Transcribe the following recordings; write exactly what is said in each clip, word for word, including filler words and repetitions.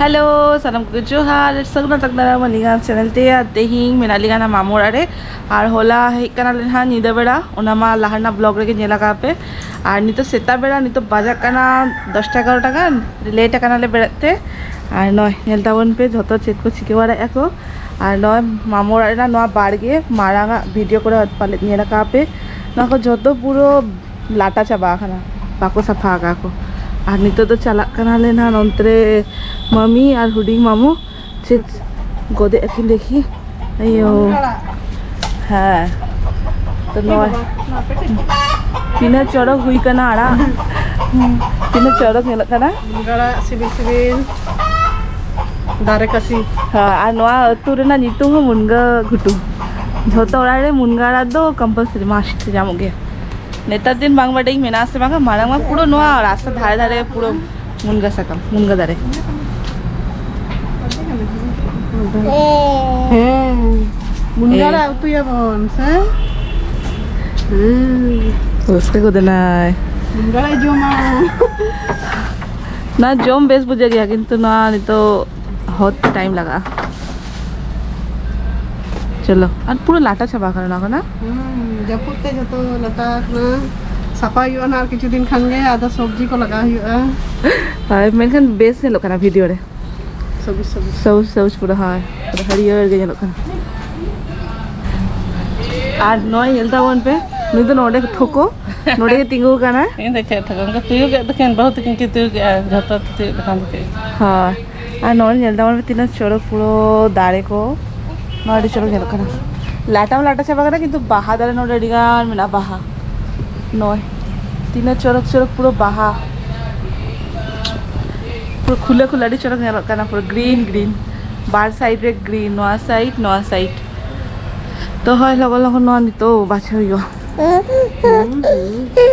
Hello, ᱥᱟᱱᱟᱢ ᱠᱚᱜᱮ ᱡᱚᱦᱟᱨ, ᱥᱟᱹᱜᱩᱱ ᱥᱮᱛᱟᱜ ᱫᱟᱨᱟᱢ ᱟᱹᱞᱤᱧᱟᱜ ᱪᱮᱱᱮᱞ ᱛᱮ᱾ ᱟᱨ ᱛᱮᱦᱮᱧ ᱢᱮᱱᱟᱜ ᱞᱤᱧᱟ ᱱᱟ ᱢᱟᱢᱚ ᱚᱲᱟᱜ ᱨᱮ, ᱟᱨ ᱦᱚᱞᱟ ᱦᱮᱡ ᱠᱟᱱᱟᱞᱮ ᱱᱟᱦᱟᱜ ᱧᱤᱫᱟᱹ ᱵᱮᱲᱟ, ᱚᱱᱟ ᱢᱟ ᱞᱟᱦᱟ ᱨᱮᱱᱟᱜ ᱵᱞᱚᱜ ᱨᱮᱜᱮ ᱧᱮᱞ ᱟᱠᱟᱫ ᱯᱮ᱾ ᱟᱨ ᱱᱤᱛᱚᱜ ᱥᱮᱛᱟᱜ ᱵᱮᱲᱟ, ᱱᱤᱛᱚᱜ ᱵᱟᱡᱟᱜ ᱠᱟᱱᱟ ᱫᱚᱥᱴᱟ ᱮᱜᱟᱨᱚᱴᱟ ᱜᱟᱱ, ᱞᱮᱴ ᱟᱠᱟᱱᱟᱞᱮ ᱵᱮᱨᱮᱫ ᱛᱮ᱾ ᱟᱨ ᱱᱚᱜᱼᱚᱭ ᱧᱮᱞ ᱛᱟᱵᱚᱱ ᱯᱮ ᱡᱷᱚᱛᱚ ᱪᱮᱫ ᱠᱚ ᱪᱤᱠᱟᱹ ᱵᱟᱲᱟᱭᱮᱫᱼᱟ ᱠᱚ᱾ ᱟᱨ ᱱᱚᱜᱼᱚᱭ ᱢᱟᱢᱚ ᱚᱲᱟᱜ ᱨᱮᱱᱟᱜ ᱱᱚᱣᱟ ᱵᱟᱲᱜᱮ ᱢᱟᱨᱟᱝ ᱟᱜ ᱵᱷᱤᱰᱤᱭᱳ ᱠᱚᱨᱮ ᱯᱟᱞᱮᱫ ᱧᱮᱞ ᱟᱠᱟᱫ ᱯᱮ, ᱱᱚᱣᱟ ᱠᱚ ᱡᱷᱚᱛᱚ ᱯᱩᱨᱟᱹ ᱞᱟᱴᱟ ᱪᱟᱵᱟ ᱟᱠᱟᱱᱟ, ᱵᱟᱠᱚ ᱥᱟᱯᱷᱟ ᱟᱠᱟᱫ ᱠᱚ᱾ ᱟᱨ ᱱᱤᱛᱚᱜ ᱫᱚ ᱪᱟᱞᱟᱜ ᱠᱟᱱᱟᱞᱮ ᱱᱟᱦᱟᱜ ᱱᱚᱱᱛᱮ ᱨᱮ ᱢᱟᱢᱤ ᱟᱨ ᱦᱩᱰᱤᱧ ᱢᱟᱢᱩ ᱪᱮᱫ ᱜᱚᱫᱮᱜ ᱟᱹᱠᱤᱱ ᱫᱮᱠᱷᱤ᱾ ᱟᱭᱳ᱾ ᱦᱮᱸ, ᱛᱚ ᱱᱚᱣᱟ ᱛᱤᱱᱟᱹᱜ ᱪᱚᱨᱚᱠ ᱦᱩᱭ ᱠᱟᱱᱟ ᱟᱲᱟᱜ, ᱛᱤᱱᱟᱹᱜ ᱪᱚᱨᱚᱠ ᱧᱮᱞᱚᱜ ᱠᱟᱱᱟ᱾ ᱢᱩᱱᱜᱟᱹ ᱟᱲᱟᱜ ᱥᱤᱵᱤᱞ ᱥᱤᱵᱤᱞ ᱫᱟᱨᱮ ᱠᱟᱥᱤ᱾ ᱦᱮᱸ, ᱟᱨ ᱱᱚᱣᱟ ᱟᱹᱛᱩ ᱨᱮᱱᱟᱜ ᱧᱩᱛᱩᱢ ᱦᱚᱸ ᱢᱩᱱᱜᱟᱹ ᱜᱷᱩᱴᱩ᱾ ᱡᱷᱚᱛᱚ ᱚᱲᱟᱜ ᱨᱮ ᱢᱩᱱᱜᱟᱹ ᱟᱲᱟᱜ ᱫᱚ ᱠᱚᱢᱯᱟᱞᱥᱟᱨᱤ, ᱢᱟᱥᱴ ᱧᱟᱢᱚᱜ ᱜᱮᱭᱟ᱾ ᱱᱮᱛᱟᱨ ᱫᱤᱱ ᱵᱟᱝ ᱵᱟᱰᱟᱭᱤᱧ ᱢᱮᱱᱟᱜᱼᱟ ᱥᱮ ᱵᱟᱝᱟ, ᱢᱟᱲᱟᱝ ᱢᱟ ᱯᱩᱨᱟᱹ ᱱᱚᱣᱟ ᱨᱟᱥᱛᱟ ᱫᱷᱟᱨᱮ ᱫᱷᱟᱨᱮ ᱯᱩᱨᱟᱹ ᱢᱩᱱᱜᱟᱹ ᱥᱟᱠᱟᱢ, ᱢᱩᱱᱜᱟᱹ ᱫᱟᱨᱮ᱾ ᱦᱮᱸ, ᱢᱩᱱᱜᱟᱹ ᱟᱲᱟᱜ ᱩᱛᱩᱭᱟᱵᱚᱱ ᱥᱮ? ᱦᱮᱸ᱾ ᱨᱟᱹᱥᱠᱟᱹ ᱠᱚ ᱫᱮᱱᱟᱭ᱾ ᱢᱩᱱᱜᱟᱹ ᱟᱲᱟᱜ ᱡᱚᱢᱟ᱾ ᱱᱚᱣᱟ ᱡᱚᱢ ᱵᱮᱥ ᱵᱩᱡᱷᱟᱹᱜ ᱜᱮᱭᱟ, ᱠᱤᱱᱛᱩ ᱱᱚᱣᱟ ᱱᱤᱛᱚᱜ ᱦᱚᱛ ᱴᱟᱭᱤᱢ ᱞᱟᱜᱟᱜᱼᱟ᱾ ᱪᱚᱞᱚ, ᱟᱨ ᱯᱩᱨᱟᱹ ᱞᱟᱴᱟ ᱪᱟᱵᱟ ᱟᱠᱟᱱᱟ ᱱᱚᱣᱟ ᱠᱚ ᱱᱟ᱾ ᱦᱩᱸ, ᱡᱟᱹᱯᱩᱫ ᱛᱮ ᱡᱷᱚᱛᱚ ᱞᱟᱴᱟ ᱟᱠᱟᱱᱟ᱾ ᱥᱟᱯᱷᱟ ᱦᱩᱭᱩᱜᱼᱟ ᱱᱟᱦᱟᱜ ᱟᱨ ᱠᱤᱪᱷᱩ ᱫᱤᱱ ᱠᱷᱟᱱ ᱜᱮ, ᱟᱫᱚ ᱥᱚᱵᱽᱡᱤ ᱠᱚ ᱞᱟᱜᱟᱣ ᱦᱩᱭᱩᱜᱼᱟ᱾ ᱦᱳᱭ, ᱢᱮᱱᱠᱷᱟᱱ ᱵᱮᱥ ᱧᱮᱞᱚᱜ ᱠᱟᱱᱟ ᱵᱷᱤᱰᱤᱭᱳ ᱨᱮ᱾ ᱥᱚᱵᱩᱡ ᱥᱚᱵᱩᱡ᱾ ᱥᱚᱵᱩᱡ ᱥᱚᱵᱩᱡ ᱯᱩᱨᱟᱹ, ᱦᱳᱭ, ᱯᱩᱨᱟᱹ ᱦᱟᱹᱨᱭᱟᱹᱲ ᱜᱮ ᱧᱮᱞᱚᱜ ᱠᱟᱱᱟ᱾ ᱟᱨ ᱱᱚᱜᱼᱚᱭ ᱧᱮᱞ ᱛᱟᱵᱚᱱ ᱯᱮ, ᱱᱩᱭ ᱫᱚ ᱱᱚᱰᱮ ᱛᱷᱚᱠᱚ, ᱱᱚᱰᱮ ᱜᱮ ᱛᱤᱸᱜᱩ ᱟᱠᱟᱱᱟ᱾ ᱤᱧ ᱫᱚ ᱪᱮᱫ ᱛᱷᱚᱠᱚ, ᱩᱱᱠᱩ ᱛᱩᱭᱩ ᱜᱮᱫ ᱫᱚᱠᱤᱱ ᱵᱟᱹᱦᱩ ᱛᱟᱹᱠᱤᱱ ᱠᱤᱱ ᱛᱩᱭᱩ ᱜᱮᱫᱼᱟ, ᱡᱷᱚᱛᱚ ᱛᱩᱭᱩ ᱫᱚᱠᱟᱱ ᱫᱚᱠᱤᱱ᱾ ᱦᱳᱭ, ᱟᱨ ᱱᱚᱜᱼᱚᱭ ᱧᱮᱞ ᱛᱟᱵᱚᱱ ᱯᱮ ᱛᱤᱱᱟᱹᱜ ᱪᱚᱨᱚᱠ ᱯᱩᱨᱟᱹ ᱫᱟᱨᱮ ᱠᱚ, ᱱᱚᱣᱟ ᱟᱹᱰᱤ ᱪᱚᱨᱚᱠ ᱧᱮᱞᱚᱜ ᱠᱟᱱᱟ᱾ ᱞᱟᱴᱟ ᱢᱟ ᱞᱟᱴᱟ ᱪᱟᱵᱟ ᱠᱟᱱᱟ, ᱠᱤᱱᱛᱩ ᱵᱟᱦᱟ ᱫᱟᱨᱮ ᱱᱚᱰᱮ ᱟᱹᱰᱤ ᱜᱟᱱ ᱢᱮᱱᱟᱜᱼᱟ, ᱵᱟᱦᱟ᱾ ᱱᱚᱜᱼᱚᱭ ᱛᱤᱱᱟᱹᱜ ᱪᱚᱨᱚᱠ ᱪᱚᱨᱚᱠ ᱯᱩᱨᱟᱹ ᱵᱟᱦᱟ, ᱯᱩᱨᱟᱹ ᱠᱷᱩᱞᱟᱹ ᱠᱷᱩᱞᱟᱹ ᱟᱹᱰᱤ ᱪᱚᱨᱚᱠ ᱧᱮᱞᱚᱜ ᱠᱟᱱᱟ, ᱯᱩᱨᱟᱹ ᱜᱨᱤᱱ ᱜᱨᱤᱱ, ᱵᱟᱨ ᱥᱟᱭᱤᱰ ᱨᱮ ᱜᱨᱤᱱ, ᱱᱚᱣᱟ ᱥᱟᱭᱤᱰ, ᱱᱚᱣᱟ ᱥᱟᱭᱤᱰ᱾ ᱛᱚ ᱦᱳᱭ, ᱞᱚᱜᱚᱱ ᱞᱚᱜᱚᱱ ᱱᱚᱣᱟ ᱱᱤᱛᱚᱜ ᱵᱟᱪᱷᱟᱣ ᱦᱩᱭᱩᱜᱼᱟ᱾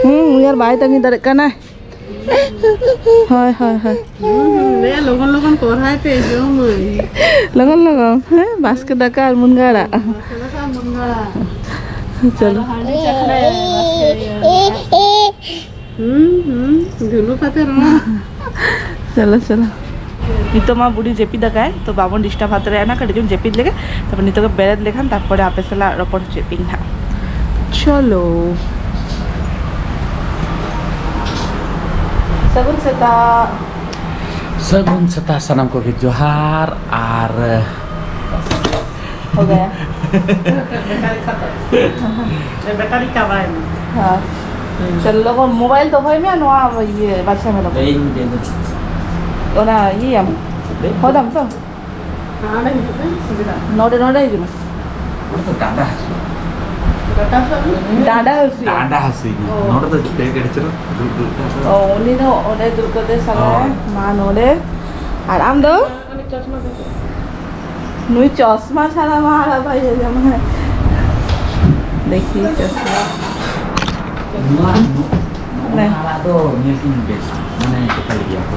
ᱦᱩᱸ, ᱩᱱᱤ ᱟᱨ ᱵᱟᱭ ᱛᱟᱺᱜᱤ ᱫᱟᱲᱮᱭᱟᱜ ᱠᱟᱱᱟᱭ᱾ ᱦᱳᱭ, ᱦᱳᱭ, ᱦᱳᱭ᱾ ᱦᱩᱸ, ᱦᱩᱸ, ᱞᱟᱹᱭᱟ ᱞᱚᱜᱚᱱ ᱞᱚᱜᱚᱱ ᱠᱚᱨᱦᱟᱭ ᱯᱮ ᱡᱚᱢᱟᱹᱧ᱾ ᱞᱚᱜᱚᱱ ᱞᱚᱜᱚᱱ, ᱦᱮᱸ, ᱵᱟᱥᱠᱮ ᱫᱟᱠᱟ ᱟᱨ ᱢᱩᱱᱜᱟᱹ ᱟᱲᱟᱜ᱾ ᱵᱟᱥᱠᱮ ᱫᱟᱠᱟ ᱟᱨ ᱢᱩᱱᱜᱟᱹ ᱟᱲᱟᱜ᱾ ᱪᱚᱞᱚ᱾ ᱟᱨ ᱦᱟᱺᱰᱤ ᱪᱟᱠᱷᱱᱟ ᱵᱟᱥᱠᱮ ᱤᱭᱟᱹ᱾ ᱦᱩᱸ, ᱦᱩᱸ, ᱡᱩᱞᱩ ᱠᱟᱛᱮ ᱨᱚᱲ᱾ ᱪᱚᱞᱚ, ᱪᱚᱞᱚ᱾ ᱱᱤᱛᱚᱜ ᱢᱟ ᱵᱩᱰᱤ ᱡᱟᱹᱯᱤᱫ ᱟᱠᱟᱭ, ᱛᱚ ᱵᱟᱵᱚᱱ ᱰᱤᱥᱴᱟᱵ ᱦᱟᱛᱟᱲᱮᱭᱟ ᱱᱟ, ᱠᱟᱹᱴᱤᱡ ᱪᱩᱞᱩᱝ ᱡᱟᱹᱯᱤᱫ ᱞᱮᱜᱮ, ᱛᱟᱨᱯᱚᱨ ᱱᱤᱛᱚᱜ ᱜᱮ ᱵᱮᱨᱮᱫ ᱞᱮᱠᱷᱟᱱ ᱛᱟᱨᱯᱚᱨᱮ ᱟᱯᱮ ᱥᱟᱞᱟᱜ ᱨᱚᱯᱚᱲ ᱦᱚᱪᱚᱭᱮᱫ ᱯᱮᱭᱟᱹᱧ ᱦᱟᱸᱜ᱾ ᱪᱚᱞᱚ᱾ ᱥᱟᱹᱜᱩᱱ ᱥᱮᱛᱟᱜ᱾ ᱥᱟᱹᱜᱩᱱ ᱥᱮᱛᱟᱜ ᱥᱟᱱᱟᱢ ᱠᱚᱜᱮ ᱡᱚᱦᱟᱨ ᱟᱨ ᱦᱳ ᱜᱟᱭᱟ᱾ ᱵᱮᱴᱟᱨᱤ ᱠᱷᱟᱛᱚᱢ᱾ ᱵᱮᱴᱟᱨᱤ ᱪᱟᱵᱟᱭᱮᱱᱟ᱾ ᱦᱮᱸ᱾ ᱪᱚᱞᱚ, ᱞᱚᱜᱚᱱ ᱢᱳᱵᱟᱭᱤᱞ ᱫᱚᱦᱚᱭ ᱢᱮ, ᱱᱚᱣᱟ ᱤᱭᱟᱹ ᱵᱟᱪᱷᱟ ᱢᱮ ᱞᱚᱜᱚᱱ᱾ ᱵᱟᱹᱧ ᱤᱫᱤᱭᱮᱫᱟ᱾ ᱚᱱᱟ ᱤᱭᱟᱹᱭᱟᱢ᱾ ᱦᱚᱫᱟᱢ ᱛᱚ? ᱱᱚᱰᱮ ᱦᱤᱡᱩᱜ ᱢᱮ, ᱥᱩᱵᱤᱫᱷᱟ᱾ ᱱᱚᱰᱮ, ᱱᱚᱰᱮ ᱦᱤᱡᱩᱜ ᱢᱮ᱾ ᱱᱚᱰᱮ ᱫᱚ ᱰᱟᱸᱰᱟ ᱦᱟᱹᱥᱩ᱾ ᱰᱟᱸᱰᱟ ᱦᱟᱹᱥᱩ? ᱰᱟᱸᱰᱟ ᱦᱟᱹᱥᱩᱭᱤᱧᱟ᱾ ᱚ᱾ ᱱᱚᱰᱮ ᱫᱚ ᱫᱮᱡ ᱠᱟᱛᱮ ᱪᱚᱞᱚ, ᱫᱩᱲᱩᱵ, ᱫᱩᱲᱩᱵ ᱠᱟᱛᱮ᱾ ᱚ, ᱩᱱᱤ ᱫᱚ ᱚᱸᱰᱮ ᱫᱩᱲᱩᱵ ᱠᱟᱛᱮ ᱥᱟᱞᱟᱭᱟ᱾ ᱦᱳᱭ᱾ ᱢᱟ ᱱᱚᱰᱮ᱾ ᱟᱨ ᱟᱢ ᱫᱚ? ᱩᱱᱤ ᱪᱚᱥᱢᱟ ᱫᱚ ᱪᱮᱫ? ᱱᱩᱭ ᱪᱚᱥᱢᱟ ᱪᱷᱟᱲᱟ ᱢᱟ ᱟᱲᱟᱜ ᱵᱟᱭ ᱧᱮᱞ ᱧᱟᱢᱟ᱾ ᱫᱮᱠᱷᱤ ᱪᱚᱥᱢᱟ᱾ ᱱᱚᱣᱟ, ᱱᱚ-, ᱱᱚᱜᱼᱚ ᱱᱮ᱾ ᱱᱚᱣᱟ ᱟᱲᱟᱜ ᱫᱚ ᱧᱮᱞ ᱠᱤᱧ ᱵᱮᱥ, ᱢᱟᱱᱮ ᱪᱮᱫ ᱞᱮᱠᱟ ᱞᱟᱹᱭᱟ ᱠᱚ᱾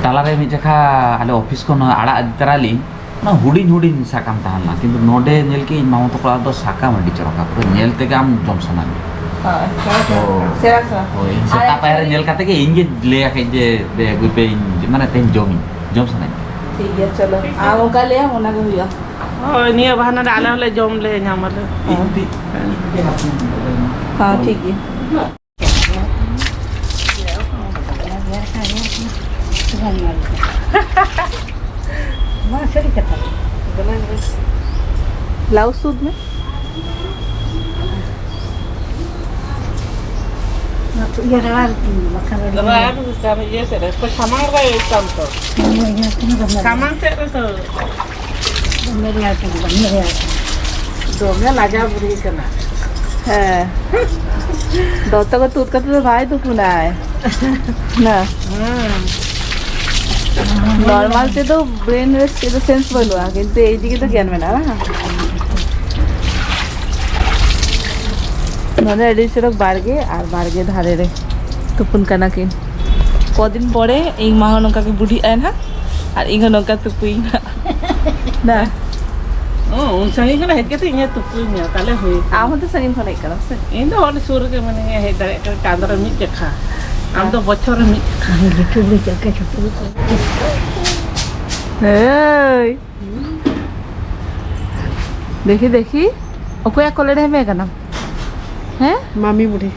ᱛᱟᱞᱟᱨᱮ ᱢᱤᱫ ᱡᱚᱠᱷᱟ ᱟᱞᱮ ᱚᱯᱷᱤᱥ ᱠᱷᱚᱱ ᱟᱲᱟᱜ ᱤᱫᱤ ᱛᱚᱨᱟ ᱞᱤᱧ, ᱚᱱᱟ ᱦᱩᱰᱤᱧ ᱦᱩᱰᱤᱧ ᱥᱟᱠᱟᱢ ᱛᱟᱦᱮᱸ ᱞᱮᱱᱟ, ᱠᱤᱱᱛᱩ ᱱᱚᱰᱮ ᱧᱮᱞ ᱠᱮᱫ ᱤᱧ ᱢᱟᱢᱟ ᱛᱟᱠᱚ ᱚᱲᱟᱜ ᱫᱚ ᱥᱟᱠᱟᱢ ᱟᱹᱰᱤ ᱪᱚᱨᱚᱠᱟ, ᱯᱩᱨᱟᱹ ᱧᱮᱞ ᱛᱮᱜᱮ ᱟᱢ ᱡᱚᱢ ᱥᱟᱱᱟ ᱢᱮᱭᱟ᱾ ᱦᱳᱭ, ᱥᱮᱬᱟ, ᱛᱚ, ᱥᱮᱬᱟ, ᱥᱮᱬᱟ᱾ ᱦᱳᱭ, ᱤᱧ ᱟᱨ ᱥᱮᱛᱟᱜ ᱯᱟᱭᱟᱨ ᱨᱮ actually ᱧᱮᱞ ᱠᱟᱛᱮ ᱜᱮ ᱤᱧ ᱜᱮ ᱞᱟᱹᱭ ᱟᱠᱟᱫ ᱡᱮ, "ᱫᱮ, ᱟᱹᱜᱩᱭ ᱯᱮ, ᱤᱧ ᱢᱟᱱᱮ ᱛᱮᱦᱮᱧ ᱡᱚᱢᱤᱧ, ᱡᱚᱢ ᱥᱟᱱᱟᱧ ᱠᱟᱱᱟ᱾" ᱴᱷᱤᱠ ᱜᱮᱭᱟ, ᱪᱚᱞᱚ᱾ ᱟᱢ ᱚᱱᱠᱟ ᱞᱟᱹᱭᱟᱢ, ᱚᱱᱟ ᱜᱮ ᱦᱩᱭᱩᱜᱼᱟ᱾ ᱦᱳᱭ, ᱱᱤᱭᱟᱹ ᱵᱟᱦᱟᱱᱟ ᱨᱮ ᱟᱞᱮ ᱦᱚᱸᱞᱮ ᱡᱚᱢ ᱞᱮ ᱧᱟᱢ ᱟᱞᱮ᱾ ᱦᱮᱸ᱾ ᱤᱧ ᱛᱮ, ᱤᱧ ᱛᱮ ᱦᱟᱯᱮᱧ ᱦᱮᱸ, ᱴᱷᱤᱠ ᱜᱮᱭᱟ᱾ ᱱᱚᱣᱟ ᱥᱟᱹᱨᱤ ᱠᱟᱛᱷᱟ᱾ ᱵᱞᱟᱣᱩᱡᱽ ᱥᱩᱫ ᱢᱮ᱾ ᱱᱚᱣᱟ ᱤᱭᱟᱹ ᱨᱮ ᱵᱟᱝ, ᱵᱟᱠᱷᱟᱱ ᱫᱚ ᱨᱟᱱ ᱠᱟᱱ ᱤᱭᱟᱹ ᱥᱮᱫ ᱨᱮ, ᱛᱚ ᱥᱟᱢᱟᱝ ᱨᱮ ᱛᱟᱢ ᱛᱚ᱾ ᱤᱭᱟᱹ ᱠᱟᱱᱟ ᱫᱚᱢᱮ᱾ ᱥᱟᱢᱟᱝ ᱥᱮᱫ ᱨᱮ ᱛᱚ᱾ ᱫᱚᱢᱮ ᱨᱮᱭᱟᱲ ᱠᱟᱱᱟ, ᱫᱚᱢᱮ ᱨᱮᱭᱟᱲ ᱠᱟᱱᱟ᱾ ᱫᱚᱢᱮ ᱞᱟᱡᱟᱣ ᱵᱩᱰᱷᱤ ᱠᱟᱱᱟ᱾ ᱦᱮᱸ᱾ ᱫᱚᱛᱚ ᱠᱚ ᱛᱩᱫ ᱠᱟᱛᱮ ᱫᱚ ᱵᱟᱭ ᱛᱩᱯᱩᱱᱟᱭ᱾ ᱱᱟ᱾ ᱦᱮᱸ᱾ ᱱᱚᱨᱢᱟᱞ ᱛᱮᱫᱚ ᱵᱨᱮᱱ ᱨᱮ ᱪᱮᱫ ᱫᱚ ᱥᱮᱱᱥ ᱵᱟᱹᱱᱩᱜᱼᱟ, ᱠᱤᱱᱛᱩ ᱮᱭ ᱫᱤᱠᱮ ᱫᱚ ᱜᱮᱭᱟᱱ ᱢᱮᱱᱟᱜᱼᱟ, ᱵᱟᱝ? ᱱᱚᱰᱮ ᱟᱹᱰᱤ ᱪᱚᱨᱚᱠ ᱵᱟᱲᱜᱮ, ᱟᱨ ᱵᱟᱲᱜᱮ ᱫᱷᱟᱨᱮ ᱨᱮ ᱛᱩᱯᱩᱱ ᱠᱟᱱᱟ ᱠᱤᱱ᱾ ᱠᱚᱫᱤᱱ ᱯᱚᱨᱮ ᱤᱧ ᱢᱟ ᱦᱚᱸ ᱱᱚᱝᱠᱟ ᱜᱮ ᱵᱩᱰᱷᱤᱜ ᱟᱭ ᱱᱟᱦᱟᱜ, ᱟᱨ ᱤᱧ ᱦᱚᱸ ᱱᱚᱝᱠᱟ ᱛᱩᱯᱩᱭᱤᱧ ᱱᱟᱦᱟᱜ᱾ ᱱᱟ? ᱚ, ᱩᱱ ᱥᱟᱺᱜᱤᱧ ᱠᱷᱚᱱᱟᱜ ᱦᱮᱡ ᱠᱟᱛᱮ ᱤᱧᱮ ᱛᱩᱯᱩᱭᱤᱧᱟ, ᱛᱟᱦᱞᱮ ᱦᱩᱭ ᱠᱟᱱᱟ᱾ ᱟᱢ ᱦᱚᱸᱛᱚ ᱥᱟᱺᱜᱤᱧ ᱠᱷᱚᱱ ᱦᱮᱡ ᱠᱟᱱᱟᱢ ᱥᱮ? ᱤᱧ ᱫᱚ ᱚᱸᱰᱮ ᱥᱩᱨ ᱨᱮᱜᱮ ᱢᱤᱱᱟᱹᱧᱟ, ᱦᱮᱡ ᱫᱟᱲᱮᱭᱟᱜ ᱠᱟᱱᱟ ᱪᱟᱸᱫᱚ ᱨᱮ ᱢᱤᱫ ᱡᱚᱠᱷᱟ᱾ ᱟᱢ ᱫᱚ ᱵᱚᱪᱷᱚᱨ ᱨᱮ ᱢᱤᱫ ᱡᱩᱴᱩ ᱞᱮ ᱪᱮᱫ ᱞᱮᱠᱟ ᱪᱷᱩᱴᱩ ᱦᱮᱭ᱾ ᱫᱮᱠᱷᱤ, ᱫᱮᱠᱷᱤ, ᱚᱠᱚᱭᱟᱜ ᱠᱚᱞᱮ ᱰᱷᱮᱢᱮ ᱠᱟᱱᱟᱢ? ᱦᱮᱸ? ᱢᱟᱢᱤ ᱵᱩᱰᱷᱤ᱾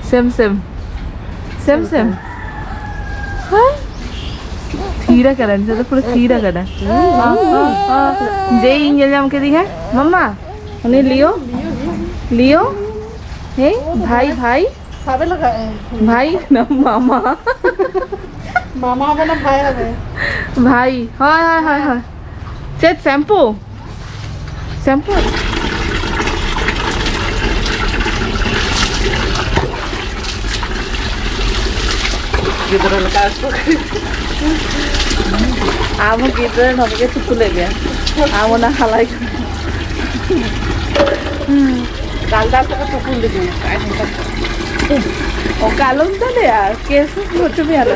ᱥᱮᱢ, ᱥᱮᱢ᱾ ᱥᱮᱢ, ᱥᱮᱢ᱾ ᱦᱮᱸ? ᱛᱷᱤᱨ ᱟᱠᱟᱱᱟ, ᱱᱤᱛᱚᱜ ᱫᱚ ᱯᱩᱨᱟᱹ ᱛᱷᱤᱨ ᱟᱠᱟᱱᱟ᱾ ᱡᱮ ᱤᱧ ᱧᱮᱞ ᱧᱟᱢ ᱠᱮᱫᱮᱭᱟ, ᱢᱟᱢᱟ, ᱩᱱᱤ ᱞᱤᱭᱳ, ᱞᱤᱭᱳ, ᱦᱮᱸ, ᱵᱷᱟᱭ, ᱵᱷᱟᱭ᱾ ᱥᱟᱵᱮ ᱞᱟᱜᱟᱜᱼᱟ᱾ ᱵᱷᱟᱭ ᱠᱟᱱᱟᱢ, ᱢᱟᱢᱟ᱾ ᱢᱟᱢᱟ ᱦᱚᱸ ᱢᱮᱱᱟ ᱵᱷᱟᱭ ᱦᱚᱸ ᱢᱮᱱᱟ᱾ ᱵᱷᱟᱭ, ᱦᱳᱭ, ᱦᱳᱭ, ᱦᱳᱭ, ᱦᱳᱭ᱾ ᱪᱮᱫ ᱥᱮᱢᱯᱩ? ᱥᱮᱢᱯᱩ? ᱜᱤᱫᱽᱨᱟᱹ ᱞᱮᱠᱟ ᱩᱥᱠᱩ᱾ ᱟᱢ ᱦᱚᱸ ᱜᱤᱫᱽᱨᱟᱹ ᱱᱚᱰᱮ ᱜᱮ ᱛᱩᱯᱩ ᱞᱮᱫ ᱢᱮᱭᱟ᱾ ᱟᱢ ᱚᱱᱟ ᱦᱟᱞᱟᱭ ᱠᱟᱱᱟ᱾ ᱫᱟᱞ ᱫᱟᱞ ᱛᱮᱠᱚ ᱛᱩᱯᱩ ᱞᱤᱫᱤᱧᱟ᱾ ᱚᱱᱠᱟ ᱟᱞᱚᱢ ᱫᱟᱞᱮᱭᱟ, ᱠᱮᱥ ᱦᱚᱪᱚ ᱢᱮᱭᱟ ᱞᱮ᱾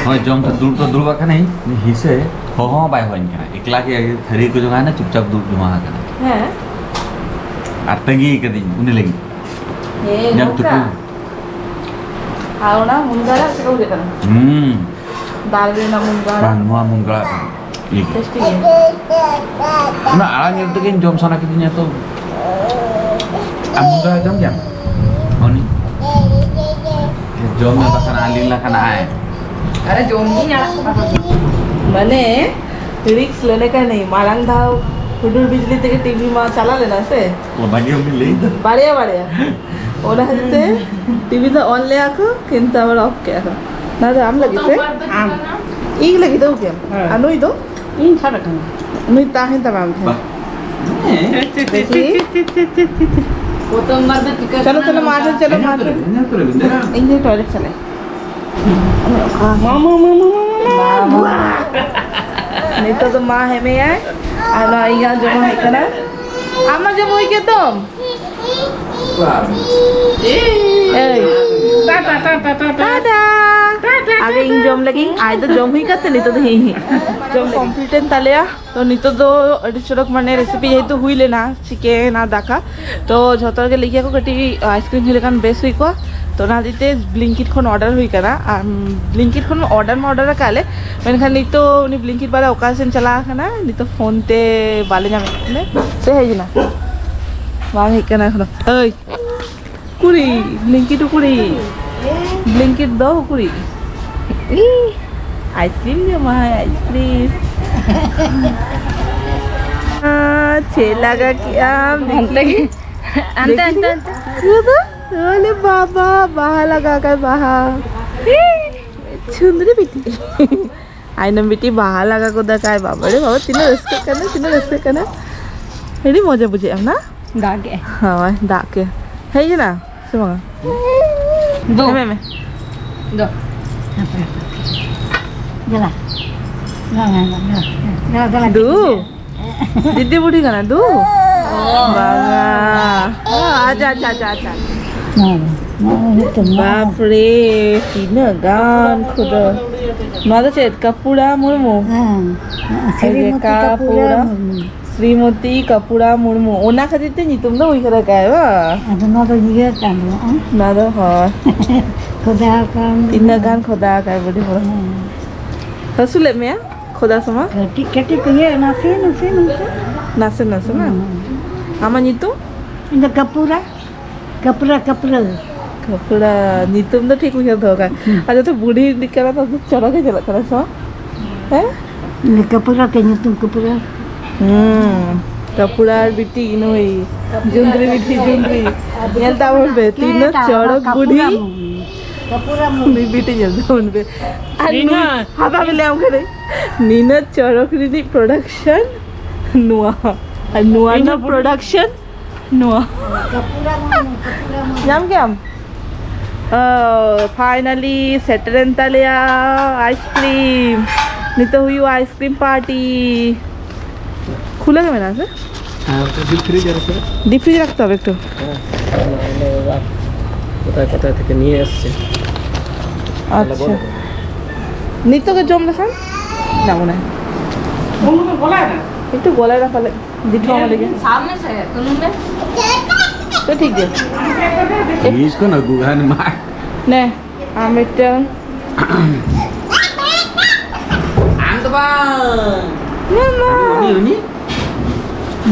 ᱦᱳᱭ, ᱡᱚᱢ ᱛᱮ ᱫᱩᱲᱩᱵ ᱫᱚ ᱫᱩᱲᱩᱵ ᱟᱠᱟᱱᱟᱹᱧ, ᱦᱤᱥᱟᱹ ᱦᱚᱦᱚ ᱦᱚᱸ ᱵᱟᱭ ᱦᱚᱦᱚᱧ ᱠᱟᱱᱟ᱾ ᱮᱠᱞᱟ ᱜᱮ ᱛᱷᱟᱹᱨᱤ ᱠᱚ ᱡᱚᱜᱟᱣᱱᱟ, ᱪᱩᱯᱪᱟᱯ ᱫᱩᱲᱩᱵ ᱡᱚᱢᱟ ᱟᱠᱟᱱᱟ᱾ ᱦᱮᱸ᱾ ᱟᱨ ᱛᱟᱺᱜᱤ ᱠᱟᱹᱫᱤᱧ ᱩᱱᱤ ᱞᱟᱹᱜᱤᱫ᱾ ᱦᱮᱸ, ᱡᱟᱢ ᱱᱚᱝᱠᱟ᱾ ᱛᱩᱯᱩ᱾ ᱟᱨ ᱚᱱᱟ ᱢᱩᱱᱜᱟᱹ ᱟᱲᱟᱜ ᱪᱮᱫ ᱠᱚ ᱵᱩᱡᱷᱟᱹᱜ ᱠᱟᱱᱟ? ᱦᱩᱸ᱾ ᱫᱟᱞ ᱨᱮᱱᱟᱜ ᱢᱩᱱᱜᱟᱹ ᱟᱲᱟᱜ᱾ ᱵᱟᱝ, ᱱᱚᱣᱟ ᱢᱩᱱᱜᱟᱹ ᱟᱲᱟᱜ ᱠᱟᱱᱟ᱾ ᱤᱭᱟᱹ ᱜᱮ᱾ ᱴᱮᱥᱴᱤ ᱜᱮ᱾ ᱚᱱᱟ ᱟᱲᱟᱜ ᱧᱮᱞ ᱛᱮᱜᱮᱧ ᱡᱚᱢ ᱥᱟᱱᱟ ᱠᱤᱫᱤᱧᱟ ᱛᱚ᱾ ᱟᱢ ᱢᱩᱱᱜᱟᱹ ᱟᱲᱟᱜ ᱡᱚᱢ ᱜᱮᱭᱟᱢ? ᱚᱱᱤ? ᱡᱚᱢ ᱢᱮ, ᱵᱟᱠᱷᱟᱱ ᱟᱹᱞᱤᱧ ᱞᱮᱠᱟᱱᱟᱜ ᱟᱭ᱾ ᱟᱨᱮ ᱡᱚᱢ ᱜᱤᱧ ᱟᱲᱟᱜ ᱠᱚ ᱵᱟᱠᱚ ᱡᱚᱢ᱾ ᱢᱟᱱᱮ, ᱨᱤᱠᱥ ᱞᱮᱱᱮ ᱠᱟᱹᱱᱟᱹᱧ᱾ ᱢᱟᱲᱟᱝ ᱫᱷᱟᱣ ᱦᱩᱰᱩᱨ ᱵᱤᱡᱽᱞᱤ ᱛᱮᱜᱮ ᱴᱤᱵᱷᱤ ᱢᱟ ᱪᱟᱞᱟᱣ ᱞᱮᱱᱟ ᱥᱮ᱾ ᱚ, ᱵᱟᱹᱜᱤ ᱦᱚᱸᱵᱤᱱ ᱞᱟᱹᱭ ᱫᱟ? ᱵᱟᱨᱭᱟ, ᱵᱟᱨᱭᱟ᱾ ᱚᱱᱟ ᱠᱷᱟᱹᱛᱤᱨ ᱛᱮ ᱴᱤᱵᱷᱤ ᱫᱚ ᱚᱱ ᱞᱮᱭᱟ ᱠᱚ, ᱠᱤᱱᱛᱩ ᱟᱵᱟᱨ ᱚᱯᱷ ᱠᱮᱜᱼᱟ ᱠᱚ᱾ ᱱᱚᱣᱟ ᱫᱚ ᱟᱢ ᱞᱟᱹᱜᱤᱫ ᱥᱮ? ᱟᱢ᱾ ᱤᱧ ᱞᱟᱹᱜᱤᱫ ᱫᱚ ᱠᱮᱢ? ᱦᱮᱸ᱾ ᱟᱨ ᱱᱩᱭ ᱫᱚ? ᱤᱧ ᱥᱟᱵ ᱟᱠᱟᱱᱟ᱾ ᱱᱩᱭ ᱛᱟᱦᱮᱱ ᱛᱟᱢᱟ ᱟᱢ ᱴᱷᱮᱱ᱾ ᱵᱟᱦ᱾ ᱫᱮᱠᱷᱤ᱾ ᱯᱨᱚᱛᱷᱚᱢ ᱵᱟᱨ ᱫᱚ ᱪᱤᱠᱟᱹ ᱪᱚᱞᱚ, ᱠᱟᱱᱟ ᱪᱚᱞᱚ, ᱢᱟ ᱱᱚᱝᱠᱟ? ᱪᱚᱞᱚ, ᱢᱟ ᱪᱚᱞᱚ᱾ ᱤᱧ ᱫᱚ ᱴᱚᱭᱞᱮᱴ ᱪᱟᱞᱟᱜ᱾ ᱢᱟ, ᱢᱟ, ᱢᱟ, ᱢᱟ, ᱢᱟ, ᱢᱟ, ᱢᱟ᱾ ᱱᱤᱛᱚᱜ ᱫᱚ ᱢᱟ ᱦᱮᱢᱮᱭᱟᱭ ᱟᱨ ᱱᱚᱣᱟ ᱤᱧᱟᱜ ᱡᱚᱢᱟᱜ ᱦᱮᱡ ᱠᱟᱱᱟ᱾ ᱟᱢ ᱢᱟ ᱡᱚᱢ ᱦᱩᱭ ᱠᱮᱫ ᱫᱚᱢ᱾ ᱮᱭ, ᱴᱟᱴᱟ, ᱴᱟᱴᱟ, ᱴᱟᱴᱟ᱾ ᱴᱟᱴᱟ᱾ ᱴᱟᱴᱟ᱾ ᱟᱜᱮ ᱤᱧ ᱡᱚᱢ ᱞᱟᱹᱜᱤᱫ, ᱟᱡ ᱫᱚ ᱡᱚᱢ ᱦᱩᱭ ᱠᱟᱛᱮ ᱱᱤᱛᱚᱜ ᱫᱚ ᱤᱧ ᱡᱚᱢ ᱞᱟᱹᱜᱤᱫ᱾ ᱠᱚᱢᱯᱞᱤᱴ ᱮᱱ ᱛᱟᱞᱮᱭᱟ᱾ ᱛᱚ ᱱᱤᱛᱚᱜ ᱫᱚ ᱟᱹᱰᱤ ᱪᱚᱨᱚᱠ ᱢᱟᱱᱮ ᱨᱮᱥᱤᱯᱤ ᱡᱮᱦᱮᱛᱩ ᱦᱩᱭ ᱞᱮᱱᱟ, ᱪᱤᱠᱮᱱ ᱟᱨ ᱫᱟᱠᱟ, ᱛᱚ ᱡᱷᱚᱛᱚ ᱦᱚᱲ ᱜᱮ ᱞᱟᱹᱭ ᱠᱮᱫᱟ ᱠᱚ ᱠᱟᱹᱴᱤᱡ ᱟᱭᱤᱥᱠᱨᱤᱢ ᱦᱩᱭ ᱞᱮᱠᱷᱟᱱ ᱵᱮᱥ ᱦᱩᱭ ᱠᱚᱜᱼᱟ᱾ ᱛᱚ ᱚᱱᱟ ᱦᱚᱛᱮᱡ ᱛᱮ ᱵᱞᱤᱝᱠᱤᱴ ᱠᱷᱚᱱ ᱚᱰᱟᱨ ᱦᱩᱭ ᱠᱟᱱᱟ᱾ ᱟᱨ ᱵᱞᱤᱝᱠᱤᱴ ᱠᱷᱚᱱ ᱚᱰᱟᱨ ᱢᱟ ᱚᱰᱟᱨ ᱟᱠᱟᱫ ᱞᱮ, ᱢᱮᱱᱠᱷᱟᱱ ᱱᱤᱛᱚᱜ ᱩᱱᱤ ᱵᱞᱤᱝᱠᱤᱴ ᱵᱟᱞᱟ ᱚᱠᱟ ᱥᱮᱱ ᱪᱟᱞᱟᱣ ᱟᱠᱟᱱᱟ, ᱱᱤᱛᱚᱜ ᱯᱷᱳᱱ ᱛᱮ ᱵᱟᱞᱮ ᱧᱟᱢᱮᱫ ᱠᱟᱱᱟ᱾ ᱥᱮ ᱦᱮᱡ ᱮᱱᱟ? ᱵᱟᱝ ᱦᱮᱡ ᱠᱟᱱᱟ ᱮᱠᱷᱚᱱᱳ᱾ ᱳᱭ ᱠᱩᱲᱤ, ᱵᱞᱤᱝᱠᱤᱴ ᱠᱩᱲᱤ, ᱵᱞᱤᱝᱠᱤᱴ ᱫᱚ ᱠᱩᱲᱤ᱾ ᱤ, ᱟᱭᱤᱥᱠᱨᱤᱢ ᱡᱚᱢᱟᱭ, ᱟᱭᱤᱥᱠᱨᱤᱢ᱾ ᱟᱸ, ᱪᱮᱫ ᱞᱟᱜᱟ ᱠᱮᱜᱼᱟᱢ? ᱚᱱᱛᱮ ᱜᱮ᱾ ᱟᱱᱛᱮ, ᱟᱱᱛᱮ, ᱟᱱᱛᱮ᱾ ᱤᱭᱟᱹ ᱫᱚ? ᱚᱞᱮ ᱵᱟᱵᱟ, ᱵᱟᱦᱟ ᱞᱟᱜᱟ ᱠᱟᱭ, ᱵᱟᱦᱟ᱾ ᱪᱷᱩᱸᱫᱽᱨᱤ ᱵᱤᱴᱤ᱾ ᱟᱭᱱᱚᱢ ᱵᱤᱴᱤ ᱵᱟᱦᱟ ᱞᱟᱜᱟ ᱠᱚᱫᱟ ᱠᱟᱭ, ᱵᱟᱵᱟ ᱨᱮ ᱵᱟᱵᱟ, ᱛᱤᱱᱟᱹᱜ ᱨᱟᱹᱥᱠᱟᱹᱜ ᱠᱟᱱᱟ, ᱛᱤᱱᱟᱹᱜ ᱨᱟᱹᱥᱠᱟᱹᱜ ᱠᱟᱱᱟ᱾ ᱟᱹᱰᱤ ᱢᱚᱡᱟ ᱵᱩᱡᱷᱟᱹᱜᱼᱟ ᱱᱟ? ᱫᱟᱜ ᱜᱮ᱾ ᱦᱳᱭ, ᱫᱟᱜ ᱜᱮ᱾ ᱦᱮᱡ ᱮᱱᱟ ᱥᱮ ᱵᱟᱝᱟ? ᱫᱚ᱾ ᱦᱮᱸ, ᱢᱮ, ᱢᱮ᱾ ᱫᱚ᱾ ᱫᱮᱞᱟ᱾ ᱫᱮᱞᱟ, ᱫᱮᱞᱟ, ᱫᱮᱞᱟ, ᱫᱮᱞᱟ᱾ ᱫᱩ᱾ ᱫᱤᱫᱤ ᱵᱩᱰᱷᱤ ᱠᱟᱱᱟ ᱫᱩ? ᱵᱟᱝᱟ᱾ ᱟᱪᱪᱷᱟ, ᱟᱪᱪᱷᱟ, ᱟᱪᱪᱷᱟ, ᱟᱪᱪᱷᱟ᱾ ᱱᱚᱣᱟ ᱫᱚ, ᱱᱚᱣᱟ ᱫᱚ ᱢᱤᱫᱴᱮᱱ ᱱᱚᱣᱟ᱾ ᱵᱟᱯ ᱨᱮ, ᱛᱤᱱᱟᱹᱜ ᱜᱟᱱ ᱠᱷᱩᱫᱟᱹ᱾ ᱱᱚᱣᱟ ᱫᱚ ᱪᱮᱫ? ᱠᱟᱯᱩᱲᱟ ᱢᱩᱨᱢᱩ? ᱦᱮᱸ, ᱦᱮᱸ, ᱮᱭ ᱡᱮ ᱥᱨᱤᱢᱚᱛᱤ ᱠᱟᱯᱩᱨᱟ ᱠᱟᱯᱩᱨᱟ᱾ ᱢᱩᱨᱢᱩ᱾ ᱥᱨᱤᱢᱚᱛᱤ ᱠᱟᱯᱩᱨᱟ ᱢᱩᱨᱢᱩ, ᱚᱱᱟ ᱠᱷᱟᱹᱛᱤᱨ ᱛᱮ ᱧᱩᱛᱩᱢ ᱫᱚ ᱦᱩᱭ ᱠᱟᱫᱟ ᱠᱟᱭ, ᱵᱟᱝ? ᱟᱫᱚ ᱱᱚᱣᱟ ᱫᱚ ᱤᱭᱟᱹ ᱠᱟᱱ ᱫᱚ, ᱟᱸ? ᱱᱚᱣᱟ ᱫᱚ, ᱦᱳᱭ᱾ ᱠᱷᱚᱫᱟ ᱠᱟᱱ᱾ ᱛᱤᱱᱟᱹᱜ ᱜᱟᱱ ᱠᱷᱚᱫᱟ ᱠᱟᱭ ᱵᱩᱰᱷᱤ ᱦᱚᱲ᱾ ᱦᱮᱸ᱾ ᱦᱟᱹᱥᱩ ᱞᱮᱫ ᱢᱮᱭᱟ ᱠᱷᱚᱫᱟ ᱥᱚᱢᱚᱭ? ᱠᱟᱹᱴᱤᱡ ᱠᱟᱹᱴᱤᱡ ᱛᱮᱜᱮ, ᱱᱟᱥᱮ ᱱᱟᱥᱮ ᱱᱚᱝᱠᱟ᱾ ᱱᱟᱥᱮ ᱱᱟᱥᱮ, ᱵᱟᱝ? ᱦᱮᱸ᱾ ᱟᱢᱟᱜ ᱧᱩᱛᱩᱢ? ᱤᱧ ᱫᱚ ᱠᱟᱯᱩᱨᱟ, ᱠᱟᱯᱩᱨᱟ, ᱠᱟᱯᱩᱨᱟ᱾ ᱠᱟᱯᱩᱨᱟ, ᱧᱩᱛᱩᱢ ᱫᱚ ᱴᱷᱤᱠ ᱩᱭᱦᱟᱹᱨ ᱫᱚᱦᱚ ᱠᱟᱜ᱾ ᱦᱩᱸ᱾ ᱟᱨ ᱡᱚᱛᱚ ᱵᱩᱰᱷᱤ ᱤᱫᱤᱜ ᱠᱟᱱᱟ ᱛᱚ, ᱪᱚᱨᱚᱠ ᱜᱮ ᱧᱮᱞᱚᱜ ᱠᱟᱱᱟ ᱥᱮ ᱵᱟᱝ? ᱦᱮᱸ? ᱤᱧ ᱫᱚ ᱠᱟᱯᱩᱨᱟ ᱛᱮ ᱧᱩᱛᱩᱢ, ᱠᱟᱯᱩᱨᱟ᱾ ᱦᱩᱸ, ᱠᱟᱯᱩᱨᱟ ᱟᱨ ᱵᱤᱴᱤ ᱱᱩᱭ, ᱡᱩᱱᱫᱽᱨᱤ ᱵᱤᱴᱤ, ᱡᱩᱱᱫᱽᱨᱤ᱾ ᱧᱮᱞ ᱛᱟᱵᱚᱱ ᱯᱮ, ᱛᱤᱱᱟᱹᱜ ᱪᱚᱨᱚᱠ ᱵᱩᱰᱷᱤ᱾ ᱠᱟᱯᱩᱨᱟ ᱢᱩᱨᱢᱩ᱾ ᱱᱩᱭ ᱵᱤᱴᱤ ᱧᱮᱞ ᱛᱟᱵᱚᱱ ᱯᱮ᱾ ᱟᱨ ᱱᱩᱭ ᱦᱟᱵᱟ ᱵᱮᱞᱮ ᱟᱢ ᱠᱷᱟᱱᱮ᱾ ᱱᱤᱱᱟᱹᱜ ᱪᱚᱨᱚᱠ ᱨᱤᱱᱤᱡ production ᱱᱚᱣᱟ᱾ ᱟᱨ ᱱᱚᱣᱟ ᱨᱮᱱᱟᱜ production ᱱᱚᱣᱟ᱾ ᱧᱟᱢ ᱠᱮᱜᱼᱟᱢ? ᱚ, finally ᱥᱮᱴᱮᱨᱮᱱ ᱛᱟᱞᱮᱭᱟ ice cream᱾ ᱱᱤᱛᱚᱜ ᱦᱩᱭᱩᱜᱼᱟ ice cream party᱾ ᱠᱷᱩᱞᱟᱹ ᱜᱮ ᱢᱮᱱᱟᱜᱼᱟ ᱥᱮ? ᱦᱮᱸ, deep freezer ᱨᱮ ᱥᱮ? Deep freeze রাখতে হবে একটু। হ্যাঁ, কোথায় কোথায় থেকে নিয়ে এসছে। আচ্ছা। ᱱᱤᱛᱚᱜ ᱜᱮ ᱡᱚᱢ ᱞᱮᱠᱷᱟᱱ ᱧᱟᱢ ᱚᱱᱟ᱾ ᱩᱱ ᱫᱚ ᱜᱚᱞᱟᱭ ᱱᱟ᱾ ᱮᱠᱴᱩ ᱜᱚᱞᱟᱭ ᱱᱟ ᱯᱟᱞᱮ᱾ ᱡᱤᱴᱷᱩ ᱟᱢ ᱞᱟᱹᱜᱤᱫ᱾ ᱥᱟᱵ ᱢᱮᱥᱮ, ᱛᱩᱱᱩᱢ ᱢᱮ᱾ ᱛᱚ ᱴᱷᱤᱠ ᱜᱮᱭᱟ᱾ ᱡᱤᱱᱤᱥ ᱠᱚ ᱟᱹᱜᱩ ᱠᱷᱟᱱ ᱢᱟ᱾ ᱱᱮ, ᱟᱢ ᱢᱤᱫᱴᱟᱝ᱾ ᱟᱢ ᱫᱚ ᱵᱟᱝ᱾ ᱢᱟᱢᱟ᱾ ᱩᱱᱤ, ᱩᱱᱤ?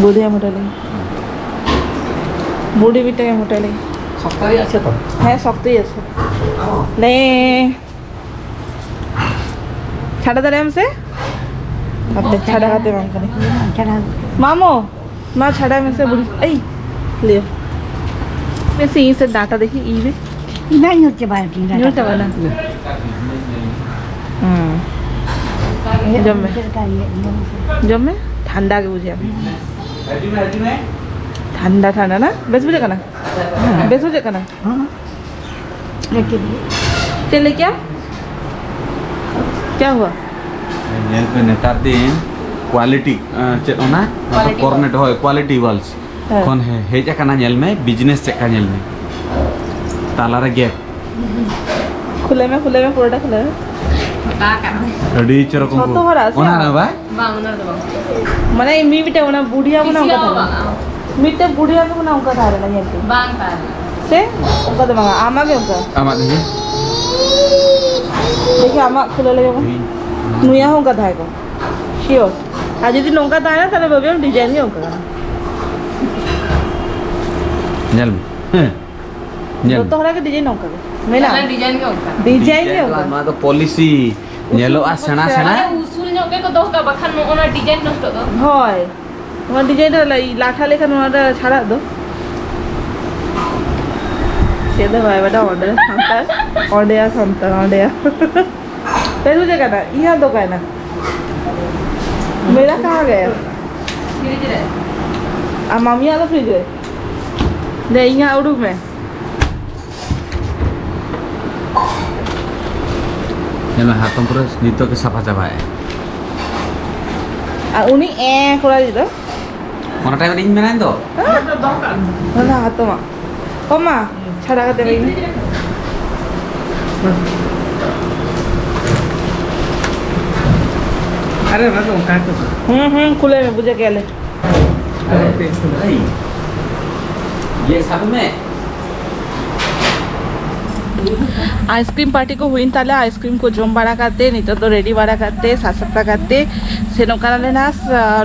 ᱵᱩᱰᱷᱤ ᱟᱢ ᱦᱚᱴᱮ ᱞᱟᱹᱜᱤᱫ᱾ ᱵᱩᱰᱷᱤ ᱢᱤᱫᱴᱟᱝ ᱮᱢ ᱦᱚᱴᱮ ᱞᱟᱹᱜᱤᱫ᱾ ᱥᱚᱠᱛᱚ ᱜᱮ ᱟᱪᱪᱷᱟ ᱛᱚ? ᱦᱮᱸ, ᱥᱚᱠᱛᱚ ᱜᱮ ᱟᱪᱪᱷᱟ᱾ ᱚ᱾ ᱱᱮ᱾ ᱪᱷᱟᱰᱟ ᱫᱟᱲᱮᱭᱟᱜ ᱟᱢ ᱥᱮ? ᱟᱯᱮ ᱪᱷᱟᱰᱟ ᱠᱟᱛᱮ ᱵᱟᱝ ᱠᱟᱱᱟ᱾ ᱪᱷᱟᱰᱟ᱾ ᱢᱟᱢᱚ, ᱢᱟ ᱪᱷᱟᱰᱟᱭ ᱢᱮᱥᱮ ᱵᱩᱰᱷᱤ᱾ ᱮᱭ, ᱞᱟᱹᱭ ᱢᱮᱥᱮ ᱤᱧ ᱥᱮ ᱰᱟᱴᱟ ᱫᱮᱠᱷᱤ ᱤᱧ ᱨᱮ᱾ ᱤᱧ ᱧᱩᱨ ᱪᱟᱵᱟ ᱟᱠᱟᱱᱟ᱾ ᱧᱩᱨ ᱪᱟᱵᱟ ᱮᱱᱟ? ᱦᱩᱸ᱾ ᱤᱭᱟᱹ ᱡᱚᱢ ᱢᱮ᱾ ᱪᱮᱫ ᱞᱮᱠᱟ ᱤᱭᱟᱹ ᱧᱩᱨ? ᱡᱚᱢ ᱢᱮ, ᱴᱷᱟᱱᱰᱟ ᱜᱮ ᱵᱩᱡᱷᱟᱹᱜᱼᱟ᱾ ᱴᱷᱟᱱᱰᱟ ᱴᱷᱟᱱᱰᱟ ᱱᱟ? ᱵᱮᱥ ᱵᱩᱡᱷᱟᱹᱜ ᱠᱟᱱᱟ? ᱵᱮᱥ ᱵᱩᱡᱷᱟᱹᱜ ᱠᱟᱱᱟ? ᱦᱮᱸ᱾ ᱪᱮᱫ ᱞᱟᱹᱭ ᱠᱮᱜᱼᱟ? ᱠᱭᱟ ᱦᱩᱣᱟ? ᱧᱮᱞ ᱯᱮ, ᱱᱮᱛᱟᱨ ᱫᱤᱱ ᱠᱣᱟᱞᱤᱴᱤ, ᱟᱸ, ᱪᱮᱫ ᱚᱱᱟ? ᱠᱣᱟᱞᱤᱴᱤ ᱠᱚᱨᱱᱮᱴ, ᱦᱳᱭ, ᱠᱣᱟᱞᱤᱴᱤ ᱣᱟᱞᱥ ᱦᱮᱸ᱾ ᱠᱷᱚᱱ ᱦᱮ-, ᱦᱮᱡ ᱟᱠᱟᱱᱟ᱾ ᱧᱮᱞ ᱢᱮ, ᱵᱤᱡᱽᱱᱮᱥ ᱪᱮᱫ ᱞᱮᱠᱟ, ᱧᱮᱞ ᱢᱮ, ᱛᱟᱞᱟᱨᱮ ᱜᱮᱯ᱾ ᱠᱷᱩᱞᱟᱹᱣ ᱢᱮ, ᱠᱷᱩᱞᱟᱹᱣ ᱢᱮ, ᱯᱩᱨᱟᱹᱴᱟ ᱠᱷᱩᱞᱟᱹᱣ ᱢᱮ᱾ ᱯᱷᱟᱸᱠᱟ ᱠᱟᱱᱟ᱾ ᱟᱹᱰᱤ ᱪᱚᱨᱚᱠ ᱡᱷᱚᱛᱚ ᱩᱱᱠᱩ᱾ ᱦᱚᱲᱟᱜ ᱥᱮ? ᱚᱱᱟ ᱨᱮ ᱵᱟᱭ? ᱵᱟᱝ, ᱚᱱᱟ ᱨᱮᱫᱚ ᱵᱟᱝ᱾ ᱢᱟᱱᱮ, ᱢᱤ-, ᱢᱤᱫᱴᱮᱱ ᱚᱱᱟ ᱵᱩᱰᱷᱤᱭᱟ ᱢᱟᱱᱮ ᱚᱱᱠᱟ ᱠᱤᱥᱤᱭᱟᱜ ᱛᱟᱦᱮᱸ ᱦᱚᱸ ᱞᱮᱱᱟ᱾ ᱵᱟᱝ᱾ ᱢᱤᱫᱴᱮᱱ ᱵᱩᱰᱷᱤᱭᱟ ᱢᱟᱱᱮ ᱚᱱᱠᱟ ᱛᱟᱦᱮᱸ ᱞᱮᱱᱟ, ᱧᱮᱞ ᱯᱮ᱾ ᱵᱟᱝ ᱛᱟᱦᱮᱸ ᱞᱮᱱᱟ᱾ ᱥᱮ? ᱚᱱᱠᱟ ᱫᱚ ᱵᱟᱝᱟ, ᱟᱢᱟᱜ ᱜᱮ ᱚᱱᱠᱟ᱾ ᱟᱢᱟᱜ ᱫᱚ ᱪᱮᱫ? ᱫᱮᱠᱷᱤ, ᱟᱢᱟᱜ ᱠᱷᱩᱞᱟᱹ ᱞᱮᱜᱮ ᱵᱚᱱ᱾ ᱦᱩᱸ᱾ ᱱᱩᱭᱟᱜ ᱦᱚᱸ ᱚᱱᱠᱟ ᱛᱟᱦᱮᱸ ᱠᱚᱜ᱾ Sure᱾ ᱟᱨ ᱡᱩᱫᱤ ᱱᱚᱝᱠᱟ ᱛᱟᱦᱮᱱᱟ, ᱛᱟᱦᱞᱮ ᱵᱟᱹᱵᱩ, ᱟᱢ design ᱜᱮ ᱚᱱᱠᱟ ᱠᱟᱱᱟ᱾ ᱧᱮᱞ ᱢᱮ᱾ ᱦᱮᱸ᱾ ᱧᱮᱞ ᱡᱚᱛᱚ ᱢᱮ᱾ ᱦᱚᱲᱟᱜ ᱜᱮ design ᱚᱱᱠᱟ ᱜᱮ᱾ ᱢᱮᱱᱟᱜᱼᱟ? ᱛᱟᱦᱞᱮ design ᱜᱮ ᱚᱱᱠᱟ᱾ Design ᱜᱮ ᱰᱤᱡᱟᱭᱤᱱ ᱫᱚ ᱚᱱᱠᱟ᱾ ᱱᱚᱣᱟ ᱫᱚ policy᱾ ᱩᱥᱩᱞ ᱧᱮᱞᱚᱜᱼᱟ ᱥᱮᱬᱟ ᱥᱮᱬᱟ᱾ ᱥᱮᱬᱟ᱾ ᱢᱟᱱᱮ ᱩᱥᱩᱞ ᱧᱚᱜ ᱜᱮᱠᱚ ᱫᱚᱦᱚ ᱠᱟᱜᱼᱟ, ᱵᱟᱠᱷᱟᱱ ᱱᱚᱜᱼᱚ ᱱᱟ design ᱱᱚᱥᱴᱚᱜ ᱫᱚ᱾ ᱦᱳᱭ᱾ ᱱᱚᱣᱟ design ᱨᱮ ᱞᱟ-, ᱞᱟᱴᱷᱟ ᱞᱮᱠᱷᱟᱱ ᱱᱚᱣᱟ ᱨᱮ ᱪᱷᱟᱲᱟᱜ ᱫᱚ᱾ ᱪᱮᱫ ᱫᱚ ᱵᱟᱭ ᱵᱟᱰᱟᱭᱟ, ᱚᱸᱰᱮ ᱥᱟᱱᱛᱟᱲ, ᱚᱸᱰᱮᱭᱟ ᱥᱟᱱᱛᱟᱲ, ᱚᱸᱰᱮᱭᱟ᱾ ᱵᱮᱥ ᱵᱩᱡᱷᱟᱹᱜ ᱠᱟᱱᱟ? ᱤᱧᱟᱹᱜ ᱫᱚ ᱚᱠᱟᱭᱮᱱᱟ? ᱢᱮᱨᱟ ᱠᱟᱦᱟᱸ ᱜᱟᱭᱟ? ᱯᱷᱨᱤᱡᱽ ᱨᱮ᱾ ᱟᱨ ᱢᱟᱢᱤᱭᱟᱜ ᱫᱚ ᱯᱷᱨᱤᱡᱽ ᱨᱮ? ᱫᱮ, ᱤᱧᱟᱹᱜ ᱩᱰᱩᱠ ᱢᱮ᱾ ᱧᱮᱞ ᱢᱮ, ᱦᱟᱛᱚᱢ ᱯᱩᱨᱟᱹ ᱱᱤᱛᱚᱜ ᱜᱮ ᱥᱟᱯᱷᱟ ᱪᱟᱵᱟᱭᱮᱜᱼᱟᱭ᱾ ᱟᱨ ᱩᱱᱤ ᱮ ᱠᱚᱲᱟ ᱜᱤᱫᱽᱨᱟᱹ ᱫᱚ? ᱚᱱᱟ ᱴᱟᱭᱤᱢ ᱨᱮ ᱤᱧ ᱢᱮᱱᱟᱧ ᱫᱚ᱾ ᱚᱱᱟ ᱦᱟᱛᱚᱢᱟᱜ᱾ ᱚ ᱢᱟ, ᱪᱷᱟᱲᱟ ᱠᱟᱛᱮ ᱵᱮᱱ᱾ ᱟᱨᱮ ᱚᱱᱟ ᱫᱚ ᱚᱱᱠᱟ ᱜᱮᱠᱚ ᱦᱩᱸ ᱦᱩᱸ, ᱠᱩᱞᱟᱹᱭ ᱢᱮ, ᱵᱩᱡᱷᱟᱹᱣ ᱠᱮᱜᱼᱟ ᱞᱮ᱾ ᱤᱭᱟᱹ ᱥᱟᱵ ᱢᱮ᱾ ᱟᱭᱤᱥᱠᱨᱤᱢ ᱯᱟᱨᱴᱤ ᱠᱚ ᱦᱩᱭᱮᱱ ᱛᱟᱞᱮᱭᱟ᱾ ᱟᱭᱤᱥᱠᱨᱤᱢ ᱠᱚ ᱡᱚᱢ ᱵᱟᱲᱟ ᱠᱟᱛᱮ, ᱱᱤᱛᱚᱜ ᱫᱚ ᱨᱮᱰᱤ ᱵᱟᱲᱟ ᱠᱟᱛᱮ, ᱥᱟᱡ ᱥᱟᱯᱲᱟᱣ ᱠᱟᱛᱮ ᱥᱮᱱᱚᱜ ᱠᱟᱱᱟᱞᱮ ᱱᱟᱥ᱾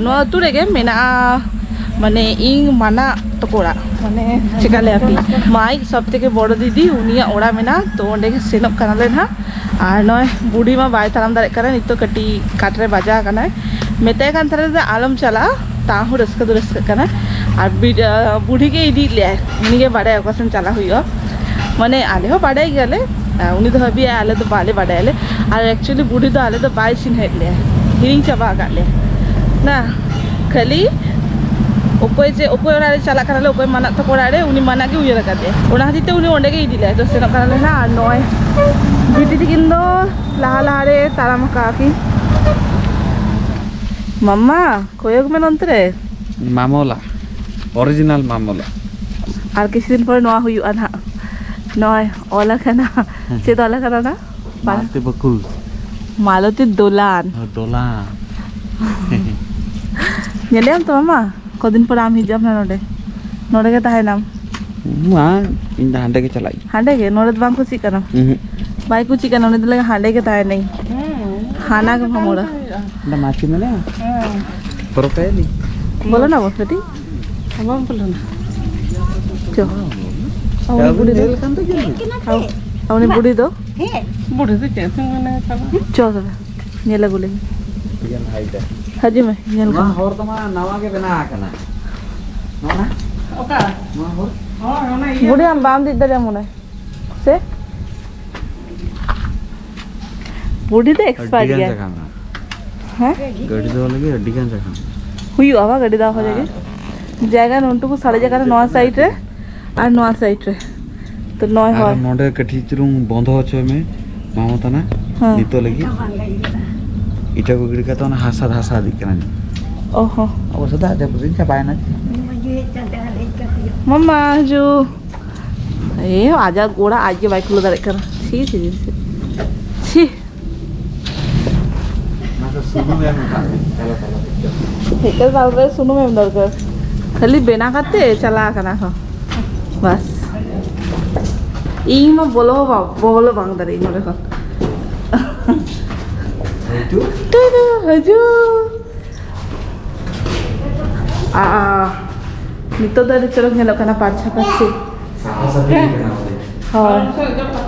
ᱱᱚᱣᱟ ᱟᱹᱛᱩ ᱨᱮᱜᱮ ᱢᱮᱱᱟᱜᱼᱟ, ᱢᱟᱱᱮ ᱤᱧ ᱢᱟᱱᱟ ᱛᱟᱠᱚ ᱚᱲᱟᱜ, ᱢᱟᱱᱮ ᱪᱮᱠᱟ ᱞᱟᱹᱭ ᱟᱯᱮ, ᱢᱟᱭ ᱥᱚᱵ ᱛᱷᱮᱠᱮ ᱵᱚᱲᱚ ᱫᱤᱫᱤ, ᱩᱱᱤᱭᱟᱜ ᱚᱲᱟᱜ ᱢᱮᱱᱟᱜᱼᱟ᱾ ᱛᱚ ᱚᱸᱰᱮ ᱜᱮ ᱥᱮᱱᱚᱜ ᱠᱟᱱᱟᱞᱮ ᱱᱟᱦᱟᱜ᱾ ᱟᱨ ᱱᱚᱜᱼᱚᱭ ᱵᱩᱰᱷᱤ ᱢᱟ ᱵᱟᱭ ᱛᱟᱲᱟᱢ ᱫᱟᱲᱮᱭᱟᱜ ᱠᱟᱱᱟ, ᱱᱤᱛᱚᱜ ᱠᱟᱹᱴᱤᱡ ᱠᱟᱴ ᱨᱮ ᱵᱟᱡᱟᱣ ᱟᱠᱟᱱᱟᱭ᱾ ᱢᱮᱛᱟᱭ ᱠᱟᱱ ᱛᱟᱦᱮᱱᱟ ᱡᱮ ᱟᱞᱚᱢ ᱪᱟᱞᱟᱜᱼᱟ, ᱛᱟᱣ ᱦᱚᱸ ᱨᱟᱹᱥᱠᱟᱹ ᱫᱚ ᱨᱟᱹᱥᱠᱟᱹᱜ ᱠᱟᱱᱟ᱾ ᱟᱨ ᱵᱤ-, ᱟᱸ, ᱵᱩᱰᱷᱤ ᱜᱮ ᱤᱫᱤᱭᱮᱫ ᱞᱮᱭᱟᱭ, ᱩᱱᱤ ᱜᱮ ᱵᱟᱰᱟᱭᱟ ᱚᱠᱟ ᱥᱮᱱ ᱪᱟᱞᱟᱜ ᱦᱩᱭᱩᱜᱼᱟ᱾ ᱢᱟᱱᱮ ᱟᱞᱮ ᱦᱚᱸ ᱵᱟᱰᱟᱭ ᱜᱮᱭᱟᱞᱮ, ᱟᱨ ᱩᱱᱤ ᱫᱚ ᱦᱟᱹᱵᱤᱭᱟ, ᱟᱞᱮ ᱫᱚ ᱵᱟᱞᱮ ᱵᱟᱰᱟᱭᱟᱞᱮ᱾ ᱟᱨ actually ᱵᱩᱰᱷᱤ ᱫᱚ ᱟᱞᱮ ᱫᱚ ᱵᱟᱭ ᱪᱤᱱᱦᱟᱹᱣᱮᱫ ᱞᱮᱭᱟ, ᱦᱤᱲᱤᱧ ᱪᱟᱵᱟ ᱟᱠᱟᱫ ᱞᱮᱭᱟ ᱱᱟ᱾ ᱠᱷᱟᱹᱞᱤ ᱚᱠᱚᱭ ᱡᱮ ᱚᱠᱚᱭ ᱚᱲᱟᱜ ᱨᱮ ᱪᱟᱞᱟᱜ ᱠᱟᱱᱟᱞᱮ, ᱚᱠᱚᱭ ᱢᱟᱱᱟᱜ ᱛᱟᱠᱚ ᱚᱲᱟᱜ ᱨᱮ, ᱩᱱᱤ ᱢᱟᱱᱟᱜ ᱜᱮ ᱩᱭᱦᱟᱹᱨ ᱟᱠᱟᱫᱮᱭᱟ᱾ ᱚᱱᱟ ᱠᱷᱟᱹᱛᱤᱨ ᱛᱮ ᱩᱱᱤ ᱚᱸᱰᱮ ᱜᱮ ᱤᱫᱤ ᱞᱮᱭᱟ᱾ ᱛᱚ ᱥᱮᱱᱚᱜ ᱠᱟᱱᱟᱞᱮ ᱱᱟᱦᱟᱜ᱾ ᱟᱨ ᱱᱚᱜᱼᱚᱭ ᱵᱤᱴᱤ ᱛᱤᱠᱤᱱ ᱫᱚ ᱞᱟᱦᱟ ᱞᱟᱦᱟ ᱨᱮ ᱛᱟᱲᱟᱢ ᱟᱠᱟᱫ ᱠᱤᱱ᱾ ᱢᱟᱢᱟ, ᱠᱚᱭᱚᱜ ᱢᱮ ᱱᱚᱱᱛᱮ ᱨᱮ᱾ ᱢᱟᱢᱚᱞᱟ, ᱚᱨᱤᱡᱤᱱᱟᱞ ᱢᱟᱢᱚᱞᱟ᱾ ᱟᱨ ᱠᱤᱪᱷᱩ ᱫᱤᱱ ᱯᱚᱨᱮ ᱱᱚᱣᱟ ᱦᱩᱭᱩᱜᱼᱟ ᱱᱟᱦᱟᱜ᱾ ᱱᱚᱜᱼᱚᱭ ᱚᱞ ᱟᱠᱟᱱᱟ᱾ ᱦᱮᱸ᱾ ᱪᱮᱫ ᱚᱞ ᱟᱠᱟᱱᱟ ᱚᱱᱟ? ᱯᱟᱲᱦᱟᱜ᱾ ᱢᱟᱞᱚᱛᱤ ᱵᱟᱹᱠᱩᱞ᱾ ᱢᱟᱞᱚᱛᱤ ᱫᱚᱞᱟᱱ᱾ ᱦᱮᱸ, ᱫᱚᱞᱟᱱ᱾ ᱧᱮᱞᱮᱭᱟᱢ ᱛᱚ ᱢᱟᱢᱟ? ᱠᱚᱫᱤᱱ ᱯᱚᱨᱮ ᱟᱢ ᱦᱤᱡᱩᱜ ᱟᱢ ᱱᱟ ᱱᱚᱰᱮ᱾ ᱱᱚᱰᱮ ᱜᱮ ᱛᱟᱦᱮᱱᱟᱢ᱾ ᱵᱟᱝ, ᱤᱧ ᱫᱚ ᱦᱟᱸᱰᱮ ᱜᱮ ᱪᱟᱞᱟᱜ ᱤᱧ᱾ ᱦᱟᱸᱰᱮ ᱜᱮ? ᱱᱚᱰᱮ ᱫᱚ ᱵᱟᱢ ᱠᱩᱥᱤᱜ ᱠᱟᱱᱟ? ᱩᱦᱩᱸ᱾ ᱵᱟᱭ ᱠᱩᱥᱤᱜ ᱠᱟᱱᱟ, ᱩᱱᱤ ᱫᱚ ᱞᱟᱹᱭᱟ ᱦᱟᱸᱰᱮ ᱜᱮ ᱛᱟᱦᱮᱱᱟᱹᱧ᱾ ᱦᱩᱸ᱾ ᱦᱟᱱᱟ ᱜᱮ ᱵᱷᱟᱢᱚᱲᱟ᱾ ᱚᱸᱰᱮ ᱢᱟᱹᱪᱤ ᱢᱮᱱᱟᱜᱼᱟ? ᱦᱮᱸ᱾ ᱯᱚᱨᱚᱵᱽ ᱯᱮ ᱮᱱᱮᱡ? ᱵᱚᱞᱚᱱᱟ ᱵᱚ ᱠᱟᱹᱴᱤᱡ? ᱵᱟᱝ ᱵᱚᱞᱚᱱᱟ᱾ ᱪᱚ᱾ ᱟᱵᱚ ᱵᱩᱰᱷᱤ ᱫᱚ? ᱧᱮᱞ ᱠᱟᱱ ᱫᱚ ᱧᱮᱞ ᱢᱮ᱾ ᱟᱵᱚ, ᱟᱵᱚ ᱵᱩᱰᱷᱤ ᱫᱚ? ᱦᱮᱸ᱾ ᱵᱩᱰᱷᱤ ᱫᱚ ᱪᱮᱫ ᱥᱚᱸᱜᱮ ᱞᱮ ᱪᱟᱞᱟᱜᱼᱟ? ᱪᱚ ᱛᱚᱵᱮ᱾ ᱧᱮᱞ ᱟᱹᱜᱩ ᱞᱮᱜᱮ᱾ ᱴᱷᱤᱠᱟᱹᱱ ᱦᱟᱭ ᱛᱮ᱾ ᱦᱤᱡᱩᱜ ᱢᱮ, ᱧᱮᱞ ᱱᱚᱣᱟ ᱠᱚᱢ᱾ ᱦᱚᱨ ᱫᱚ ᱢᱟ ᱱᱟᱣᱟ ᱜᱮ ᱵᱮᱱᱟᱣ ᱟᱠᱟᱱᱟ᱾ ᱱᱚᱣᱟ ᱱᱟ? ᱚᱠᱟ? ᱱᱚᱣᱟ ᱦᱚᱨ? ᱦᱳᱭ, ᱚᱱᱟ ᱤᱭᱟᱹ᱾ ᱵᱩᱰᱷᱤ ᱟᱢ ᱵᱟᱢ ᱫᱮᱡ ᱫᱟᱲᱮᱭᱟᱜᱼᱟ ᱢᱚᱱᱮ᱾ ᱥᱮ? ᱵᱩᱰᱷᱤ ᱫᱚ expert ᱟᱹᱰᱤ ᱜᱟᱱ ᱜᱮᱭᱟ᱾ ᱡᱟᱭᱜᱟ ᱢᱮᱱᱟᱜᱼᱟ᱾ ᱦᱮᱸ? ᱜᱟᱹᱰᱤ ᱫᱚᱦᱚ ᱞᱟᱹᱜᱤᱫ ᱟᱹᱰᱤ ᱜᱟᱱ ᱡᱟᱭᱜᱟ ᱢᱮᱱᱟᱜᱼᱟ᱾ ᱦᱩᱭᱩᱜᱼᱟ ᱵᱟ ᱜᱟᱹᱰᱤ ᱫᱚᱦᱚ ᱡᱟᱭᱜᱟ᱾ ᱟᱨ ᱡᱟᱭᱜᱟ ᱱᱚᱱᱴᱩᱠᱩ ᱥᱟᱨᱮᱡ ᱟᱠᱟᱱᱟ ᱱᱚᱣᱟ side ᱨᱮ ᱟᱨ ᱱᱚᱣᱟ side ᱨᱮ᱾ ᱛᱚ ᱱᱚᱜᱼᱚᱭ ᱟᱨ ᱦᱚᱨ᱾ ᱱᱚᱰᱮ ᱠᱟᱹᱴᱤᱡ ᱪᱩᱞᱩᱝ ᱵᱚᱱᱫᱚ ᱦᱚᱪᱚᱭ ᱢᱮ, ᱢᱟᱢᱚ ᱛᱟᱱᱟ᱾ ᱦᱮᱸ᱾ ᱱᱤᱛᱚᱜ ᱞᱟᱹᱜᱤᱫ᱾ ᱤᱴᱟᱹ ᱠᱚ ᱜᱤᱰᱤ ᱠᱟᱛᱮ ᱚᱱᱟ ᱦᱟᱥᱟ ᱫᱷᱟᱥᱟ ᱤᱫᱤᱜ ᱠᱟᱱᱟ᱾ ᱚ ᱦᱚᱸ᱾ ᱚᱵᱚᱥᱥᱳᱭ ᱫᱟᱜ ᱡᱟᱹᱯᱩᱫ ᱫᱤᱱ ᱪᱟᱵᱟᱭᱮᱱᱟ᱾ ᱢᱟᱢᱟ ᱦᱤᱡᱩᱜ᱾ ᱮ, ᱟᱡᱟᱜ ᱜᱚᱲᱟ ᱟᱡ ᱜᱮ ᱵᱟᱭ ᱠᱷᱩᱞᱟᱹᱣ ᱫᱟᱲᱮᱭᱟᱜ ᱠᱟᱱᱟ᱾ ᱪᱷᱤ, ᱪᱷᱤ, ᱪᱷᱤ, ᱪᱷᱤ᱾ ᱪᱷᱤ᱾ ᱚᱱᱟ ᱫᱚ ᱥᱩᱱᱩᱢ ᱮᱢ ᱠᱟᱜ ᱢᱮ, ᱛᱟᱦᱞᱮ, ᱛᱟᱦᱞᱮ ᱴᱷᱤᱠ ᱜᱮᱭᱟ᱾ ᱦᱮᱡ ᱠᱟᱛᱮ ᱛᱟᱨᱯᱚᱨᱮ ᱥᱩᱱᱩᱢ ᱮᱢ ᱫᱚᱨᱠᱟᱨ᱾ ᱠᱷᱟᱹᱞᱤ ᱵᱮᱱᱟᱣ ᱠᱟᱛᱮ ᱪᱟᱞᱟᱣ ᱠᱟᱱᱟ ᱠᱚ᱾ ᱵᱟᱥ᱾ ᱤᱧ ᱢᱟ ᱵᱚᱞᱚ ᱦᱚᱸ ᱵᱟᱝ, ᱵᱚᱞᱚ ᱵᱟᱝ ᱫᱟᱲᱮᱭᱟᱜ ᱱᱚᱰᱮ ᱠᱷᱚᱱ᱾ ᱦᱤᱡᱩᱜ᱾ ᱴᱩᱰᱩ, ᱦᱤᱡᱩᱜ᱾ ᱟ, ᱟ, ᱱᱤᱛᱚᱜ ᱫᱚ ᱟᱹᱰᱤ ᱪᱚᱨᱚᱠ ᱧᱮᱞᱚᱜ ᱠᱟᱱᱟ, ᱯᱟᱨᱪᱷᱟ ᱯᱟᱨᱪᱷᱤ᱾ ᱥᱟᱯᱷᱟ ᱥᱟᱹᱯᱷᱤ ᱠᱟᱱᱟ ᱵᱚᱞᱮ᱾ ᱦᱳᱭ᱾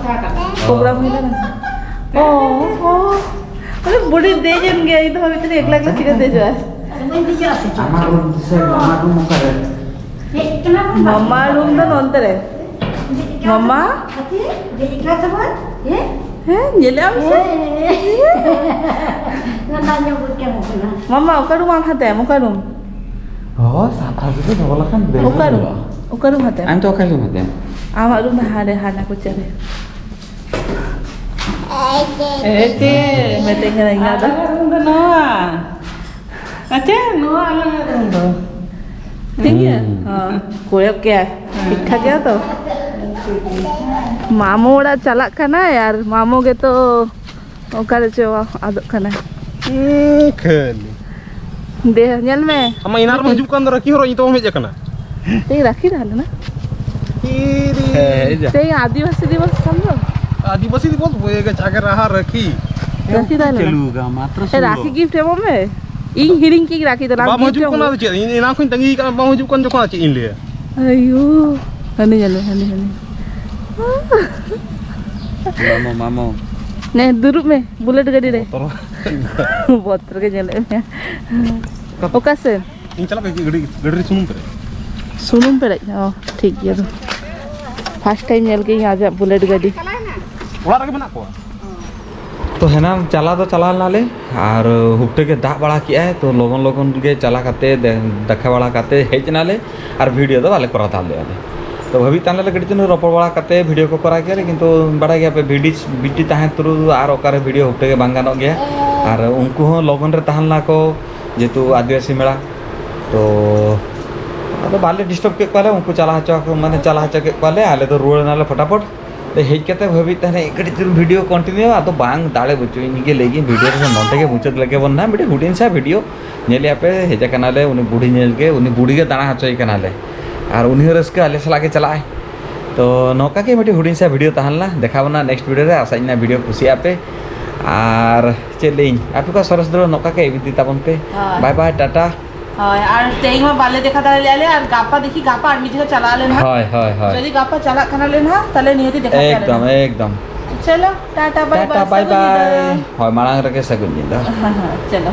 ᱯᱨᱳᱜᱨᱟᱢ ᱦᱩᱭ ᱞᱮᱱᱟ᱾ ᱚ, ᱚ᱾ ᱟᱨᱮ ᱵᱩᱰᱤ ᱫᱮᱡ ᱮᱱ ᱜᱮᱭᱟ, ᱤᱧ ᱫᱚ ᱵᱷᱟᱵᱤᱛ ᱨᱮ ᱮᱠᱞᱟ ᱮᱠᱞᱟ ᱪᱤᱠᱟᱹ ᱫᱮᱡᱚᱜᱼᱟ? ᱟᱫᱚ ᱵᱟᱹᱧ ᱫᱮᱡᱚᱜᱼᱟ ᱥᱮ ᱪᱮᱫ? ᱟᱢᱟᱜ ᱨᱩᱢ ᱫᱤᱥᱟᱹᱭ ᱢᱮ, ᱟᱢᱟᱜ ᱨᱩᱢ ᱚᱠᱟᱨᱮ? ᱫᱮᱡ ᱠᱟᱱᱟ ᱵᱚᱱ ᱢᱟᱢᱟ ᱵᱟᱨ ᱨᱩᱢ ᱫᱚ ᱦᱚᱲ᱾ ᱱᱚᱱᱛᱮ ᱨᱮ᱾ ᱫᱮᱡ ᱠᱟᱱᱟ ᱢᱟᱢᱟ? ᱵᱚᱱ ᱦᱟᱛᱮ, ᱫᱮᱡ ᱠᱟᱱᱟ ᱥᱮ ᱵᱚᱱ? ᱦᱮᱸ? ᱦᱮᱸ, ᱧᱮᱞᱮᱜ ᱟᱢ ᱥᱮ? ᱦᱮᱸ᱾ ᱞᱟᱸᱫᱟ ᱧᱚᱜ ᱵᱩᱡᱽ ᱠᱟᱱᱟ ᱠᱟᱱᱟ᱾ ᱢᱟᱢᱟ, ᱚᱠᱟ ᱨᱩᱢ ᱟᱢ ᱦᱟᱛᱮ ᱟᱢ, ᱚᱠᱟ ᱨᱩᱢ? ᱚ, ᱥᱟᱯᱷᱟ ᱥᱩᱛᱨᱟᱹ ᱫᱚᱦᱚ ᱞᱮᱠᱷᱟᱱ ᱵᱮᱥ ᱚᱠᱟ ᱨᱩᱢ? ᱦᱩᱭᱩᱜᱼᱟ᱾ ᱚᱠᱟ ᱨᱩᱢ ᱦᱟᱛᱮ? ᱟᱢ ᱫᱚ ᱚᱠᱟ ᱨᱩᱢ ᱦᱟᱛᱮ? ᱟᱢᱟᱜ ᱨᱩᱢ ᱫᱚ ᱦᱟᱸᱰᱮ, ᱦᱟᱱᱟ ᱠᱚᱪᱟ ᱨᱮ᱾ ᱮ ᱪᱮ? ᱢᱤᱫᱴᱮᱱ ᱠᱟᱱᱟ ᱤᱧᱟᱹᱜ ᱫᱚ᱾ ᱟᱞᱮᱭᱟᱜ ᱨᱩᱢ ᱫᱚ ᱱᱚᱣᱟ᱾ ᱟᱪᱪᱷᱟ, ᱱᱚᱣᱟ ᱟᱞᱟᱝᱟᱜ ᱨᱩᱢ ᱫᱚ᱾ ᱴᱷᱤᱠ ᱜᱮᱭᱟ? ᱦᱩᱸ᱾ ᱦᱚᱸ, ᱠᱚᱭᱚᱜ ᱠᱮᱭᱟ᱾ ᱴᱷᱤᱠ ᱴᱷᱟᱠ ᱜᱮᱭᱟ ᱛᱚ? ᱢᱟᱢᱚ ᱚᱲᱟᱜ ᱪᱟᱞᱟᱜ ᱠᱟᱱᱟᱭ ᱟᱨ ᱢᱟᱢᱚ ᱜᱮᱛᱚ ᱚᱠᱟ ᱨᱮᱪᱚ ᱟᱫᱚᱜ ᱠᱟᱱᱟᱭ᱾ ᱦᱩᱸ, ᱠᱷᱟᱹᱞᱤ᱾ ᱫᱮ, ᱧᱮᱞ ᱢᱮ᱾ ᱟᱢᱟᱜ ᱮᱱᱟᱝ ᱨᱮᱢ ᱦᱤᱡᱩᱜ ᱠᱟᱱ ᱫᱚ, ᱨᱟᱹᱠᱷᱤ ᱦᱚᱨᱚᱜ ᱧᱤᱛᱚᱜ ᱮᱢ ᱦᱮᱡ ᱟᱠᱟᱱᱟ᱾ ᱛᱮᱦᱮᱧ ᱨᱟᱠᱷᱤ ᱛᱟᱦᱮᱸ ᱞᱮᱱᱟ? ᱤᱨᱤ᱾ ᱦᱮᱸ, ᱦᱮᱡ ᱡᱟ᱾ ᱛᱮᱦᱮᱧ ᱟᱹᱫᱤᱵᱟᱹᱥᱤ ᱫᱤᱵᱚᱥ ᱠᱟᱱ ᱫᱚ᱾ ᱟᱹᱫᱤᱵᱟᱹᱥᱤ ᱫᱤᱵᱚᱥ ᱵᱚᱭᱮ ᱜᱮ ᱪᱟᱜᱮ ᱨᱟᱦᱟ ᱨᱟᱹᱠᱷᱤ᱾ ᱨᱟᱠᱷᱤ ᱛᱟᱦᱮᱸ ᱞᱮᱱᱟ? ᱪᱟᱹᱞᱩ ᱟᱠᱟᱱᱟ, ᱢᱟᱛᱨᱚ ᱮ, ᱥᱳᱞᱞᱳ᱾ ᱨᱟᱠᱷᱤ gift ᱮᱢᱚᱜ ᱢᱮ᱾ ᱤᱧ ᱦᱤᱲᱤᱧ ᱠᱤᱧ ᱨᱟᱠᱷᱤ ᱫᱚ, ᱵᱟᱢ gift ᱦᱤᱡᱩᱜ ᱮᱢ ᱠᱟᱱᱟ ᱢᱮ᱾ ᱟᱫᱚ ᱪᱮᱫ? ᱤᱧ ᱮᱱᱟᱝ ᱠᱷᱚᱱᱤᱧ ᱛᱟᱺᱜᱤ ᱠᱟᱜᱼᱟ, ᱵᱟᱢ ᱦᱤᱡᱩᱜ ᱠᱟᱱ ᱡᱚᱠᱷᱚᱱ ᱟᱫᱚ ᱪᱮᱫ ᱤᱧ ᱞᱟᱹᱭᱟ? ᱟᱭᱳ, ᱦᱟᱹᱱᱤ ᱧᱮᱞ ᱢᱮ, ᱦᱟᱹᱱᱤ, ᱦᱟᱹᱱᱤ᱾ ᱢᱟᱢᱚ, ᱢᱟᱢᱚ᱾ ᱱᱮ, ᱫᱩᱲᱩᱵ ᱢᱮ, ᱵᱩᱞᱮᱴ ᱜᱟᱹᱰᱤ ᱨᱮ᱾ ᱵᱚᱛᱚᱨ᱾ ᱵᱚᱛᱚᱨ ᱜᱮ ᱧᱮᱞᱮᱫ ᱢᱮᱭᱟ᱾ ᱚᱠᱟ ᱥᱮᱫ? ᱤᱧ ᱪᱟᱞᱟᱜ ᱠᱟᱱᱟ ᱜᱟᱹᱰᱤ, ᱜᱟᱹᱰᱤ ᱨᱮ ᱥᱩᱱᱩᱢ ᱯᱮᱨᱮᱡ᱾ ᱥᱩᱱᱩᱢ ᱯᱮᱨᱮᱡ? ᱚ, ᱴᱷᱤᱠ ᱜᱮᱭᱟ ᱫᱚ᱾ First time ᱧᱮᱞ ᱠᱮᱫᱟᱹᱧ ᱟᱡᱟᱜ ᱵᱩᱞᱮᱴ ᱜᱟᱹᱰᱤ᱾ ᱚᱲᱟᱜ ᱨᱮᱜᱮ ᱢᱮᱱᱟᱜ ᱠᱚᱣᱟ᱾ ᱛᱚ ᱦᱮᱱᱟᱝ ᱪᱟᱞᱟᱣ ᱫᱚ ᱪᱟᱞᱟᱣ ᱞᱮᱱᱟᱞᱮ ᱟᱨ ᱦᱩᱯᱴᱟᱹ ᱜᱮ ᱫᱟᱜ ᱵᱟᱲᱟ ᱠᱮᱜᱼᱟᱭ, ᱛᱚ ᱞᱚᱜᱚᱱ ᱞᱚᱜᱚᱱ ᱜᱮ ᱪᱟᱞᱟᱣ ᱠᱟᱛᱮ ᱫᱮ-, ᱫᱮᱠᱷᱟ ᱵᱟᱲᱟ ᱠᱟᱛᱮ ᱦᱮᱡ ᱮᱱᱟᱞᱮ ᱟᱨ video ᱫᱚ ᱵᱟᱞᱮ ᱠᱚᱨᱟᱣ ᱛᱟᱞᱮᱭᱟ᱾ ᱛᱚ ᱵᱷᱟᱹᱵᱤᱭᱮᱫ ᱛᱟᱦᱮᱱᱟᱞᱮ ᱠᱟᱹᱴᱤᱡ ᱪᱩᱞᱩᱝ ᱨᱚᱯᱚᱲ ᱵᱟᱲᱟ ᱠᱟᱛᱮ video ᱠᱚ ᱠᱚᱨᱟᱣ ᱜᱮᱭᱟᱞᱮ, ᱠᱤᱱᱛᱩ ᱵᱟᱲᱟᱭ ᱜᱮᱭᱟᱯᱮ ᱵᱤᱴᱤ, ᱵᱤᱴᱤ ᱛᱟᱦᱮᱸ ᱛᱩᱞᱩᱡ ᱟᱨ ᱚᱠᱟᱨᱮ video ᱦᱩᱯᱴᱟᱹ ᱜᱮ ᱵᱟᱝ ᱜᱟᱱᱚᱜ ᱜᱮᱭᱟ᱾ ᱟᱨ ᱩᱱᱠᱩ ᱦᱚᱸ ᱞᱚᱜᱚᱱ ᱨᱮ ᱛᱟᱦᱮᱸ ᱞᱮᱱᱟ ᱠᱚ, ᱡᱮᱦᱮᱛᱩ ᱟᱹᱫᱤᱵᱟᱹᱥᱤ ᱢᱮᱞᱟ, ᱛᱚ ᱟᱫᱚ ᱵᱟᱞᱮ disturb ᱠᱮᱫ ᱠᱚᱣᱟᱞᱮ, ᱩᱱᱠᱩ ᱪᱟᱞᱟᱣ ᱦᱚᱪᱚ ᱟᱠᱚ, ᱢᱟᱱᱮ ᱪᱟᱞᱟᱣ ᱦᱚᱪᱚ ᱠᱮᱫ ᱠᱚᱣᱟᱞᱮ, ᱟᱞᱮ ᱫᱚ ᱨᱩᱣᱟᱹᱲ ᱮᱱᱟᱞᱮ ᱯᱷᱚᱴᱟᱯᱷᱚᱴ᱾ ᱦᱮᱡ ᱠᱟᱛᱮ ᱵᱷᱟᱹᱵᱤ ᱛᱟᱦᱮᱱᱟ ᱠᱟᱹᱴᱤᱡ ᱪᱩᱞᱩᱝ video continue, ᱟᱫᱚ ᱵᱟᱝ ᱫᱟᱲᱮ ᱵᱟᱹᱪᱩᱜ, ᱤᱧ ᱜᱮ ᱞᱟᱹᱭ ᱜᱤᱧ video ᱨᱮ ᱱᱚᱰᱮ ᱜᱮ ᱢᱩᱪᱟᱹᱫ ᱞᱮᱜᱮ ᱵᱚᱱ ᱱᱟ, ᱢᱤᱫᱴᱤᱡ ᱦᱩᱰᱤᱧ ᱥᱟ video ᱧᱮᱞᱮᱜᱼᱟ ᱯᱮ, ᱦᱮᱡ ᱟᱠᱟᱱᱟᱞᱮ ᱩᱱᱤ ᱵᱩᱲᱦᱤ ᱧᱮᱞ ᱜᱮ, ᱩᱱᱤ ᱵᱩᱲᱦᱤ ᱜᱮ ᱫᱟᱬᱟ ᱦᱚᱪᱚᱭᱮ ᱠᱟᱱᱟᱞᱮ, ᱟᱨ ᱩᱱᱤ ᱦᱚᱸ ᱨᱟᱹᱥᱠᱟᱹ ᱟᱞᱮ ᱥᱟᱞᱟᱜ ᱜᱮ ᱪᱟᱞᱟᱜᱼᱟᱭ᱾ ᱛᱚ ᱱᱚᱝᱠᱟ ᱜᱮ ᱢᱤᱫᱴᱤᱡ ᱦᱩᱰᱤᱧ ᱥᱟ video ᱛᱟᱦᱮᱸ ᱞᱮᱱᱟ, ᱫᱮᱠᱷᱟᱣ ᱵᱚᱱᱟ next video ᱨᱮ, ᱟᱥᱟᱧ ᱱᱟ video ᱠᱩᱥᱤᱭᱟᱜᱼᱟ ᱯᱮ᱾ ᱟᱨ ᱪᱮᱫ ᱞᱟᱹᱭᱟᱹᱧ, ᱟᱯᱮ ᱠᱚ ᱥᱚᱨᱮᱥ ᱫᱚ ᱱᱚᱝᱠᱟ ᱜᱮ ᱤᱫᱤ ᱛᱟᱵᱚᱱ ᱯᱮ᱾ ᱦᱳᱭ᱾ Bye bye, Tata. ᱦᱳᱭ, ᱟᱨ ᱛᱮᱦᱮᱧ ᱢᱟ ᱵᱟᱞᱮ ᱫᱮᱠᱷᱟ ᱫᱟᱲᱮ ᱞᱮᱫᱼᱟ ᱞᱮ, ᱟᱨ ᱜᱟᱯᱟ ᱫᱮᱠᱷᱤ, ᱜᱟᱯᱟ ᱟᱨ ᱢᱤᱫ ᱡᱚᱠᱷᱚᱱ ᱪᱟᱞᱟᱜ ᱟᱞᱮ ᱱᱟᱦᱟᱜ᱾ ᱦᱳᱭ, ᱦᱳᱭ, ᱦᱳᱭ᱾ ᱡᱩᱫᱤ ᱜᱟᱯᱟ ᱪᱟᱞᱟᱜ ᱠᱟᱱᱟᱞᱮ ᱱᱟᱦᱟᱜ, ᱛᱟᱦᱞᱮ ᱱᱤᱦᱟᱹᱛᱤ ᱫᱮᱠᱷᱟ ᱯᱮᱭᱟᱞᱮ ᱮᱠᱫᱚᱢ, ᱱᱟᱦᱟᱜ᱾ ᱮᱠᱫᱚᱢ᱾ ᱪᱚᱞᱚ, Tata, bye Tata, bye, bye ᱥᱟᱹᱜᱩᱱ ᱧᱤᱫᱟᱹ᱾ Bye᱾ ᱦᱳᱭ, ᱢᱟᱲᱟᱝ ᱨᱮᱜᱮ ᱥᱟᱹᱜᱩᱱ ᱧᱤᱫᱟᱹ᱾ ᱪᱚᱞᱚ᱾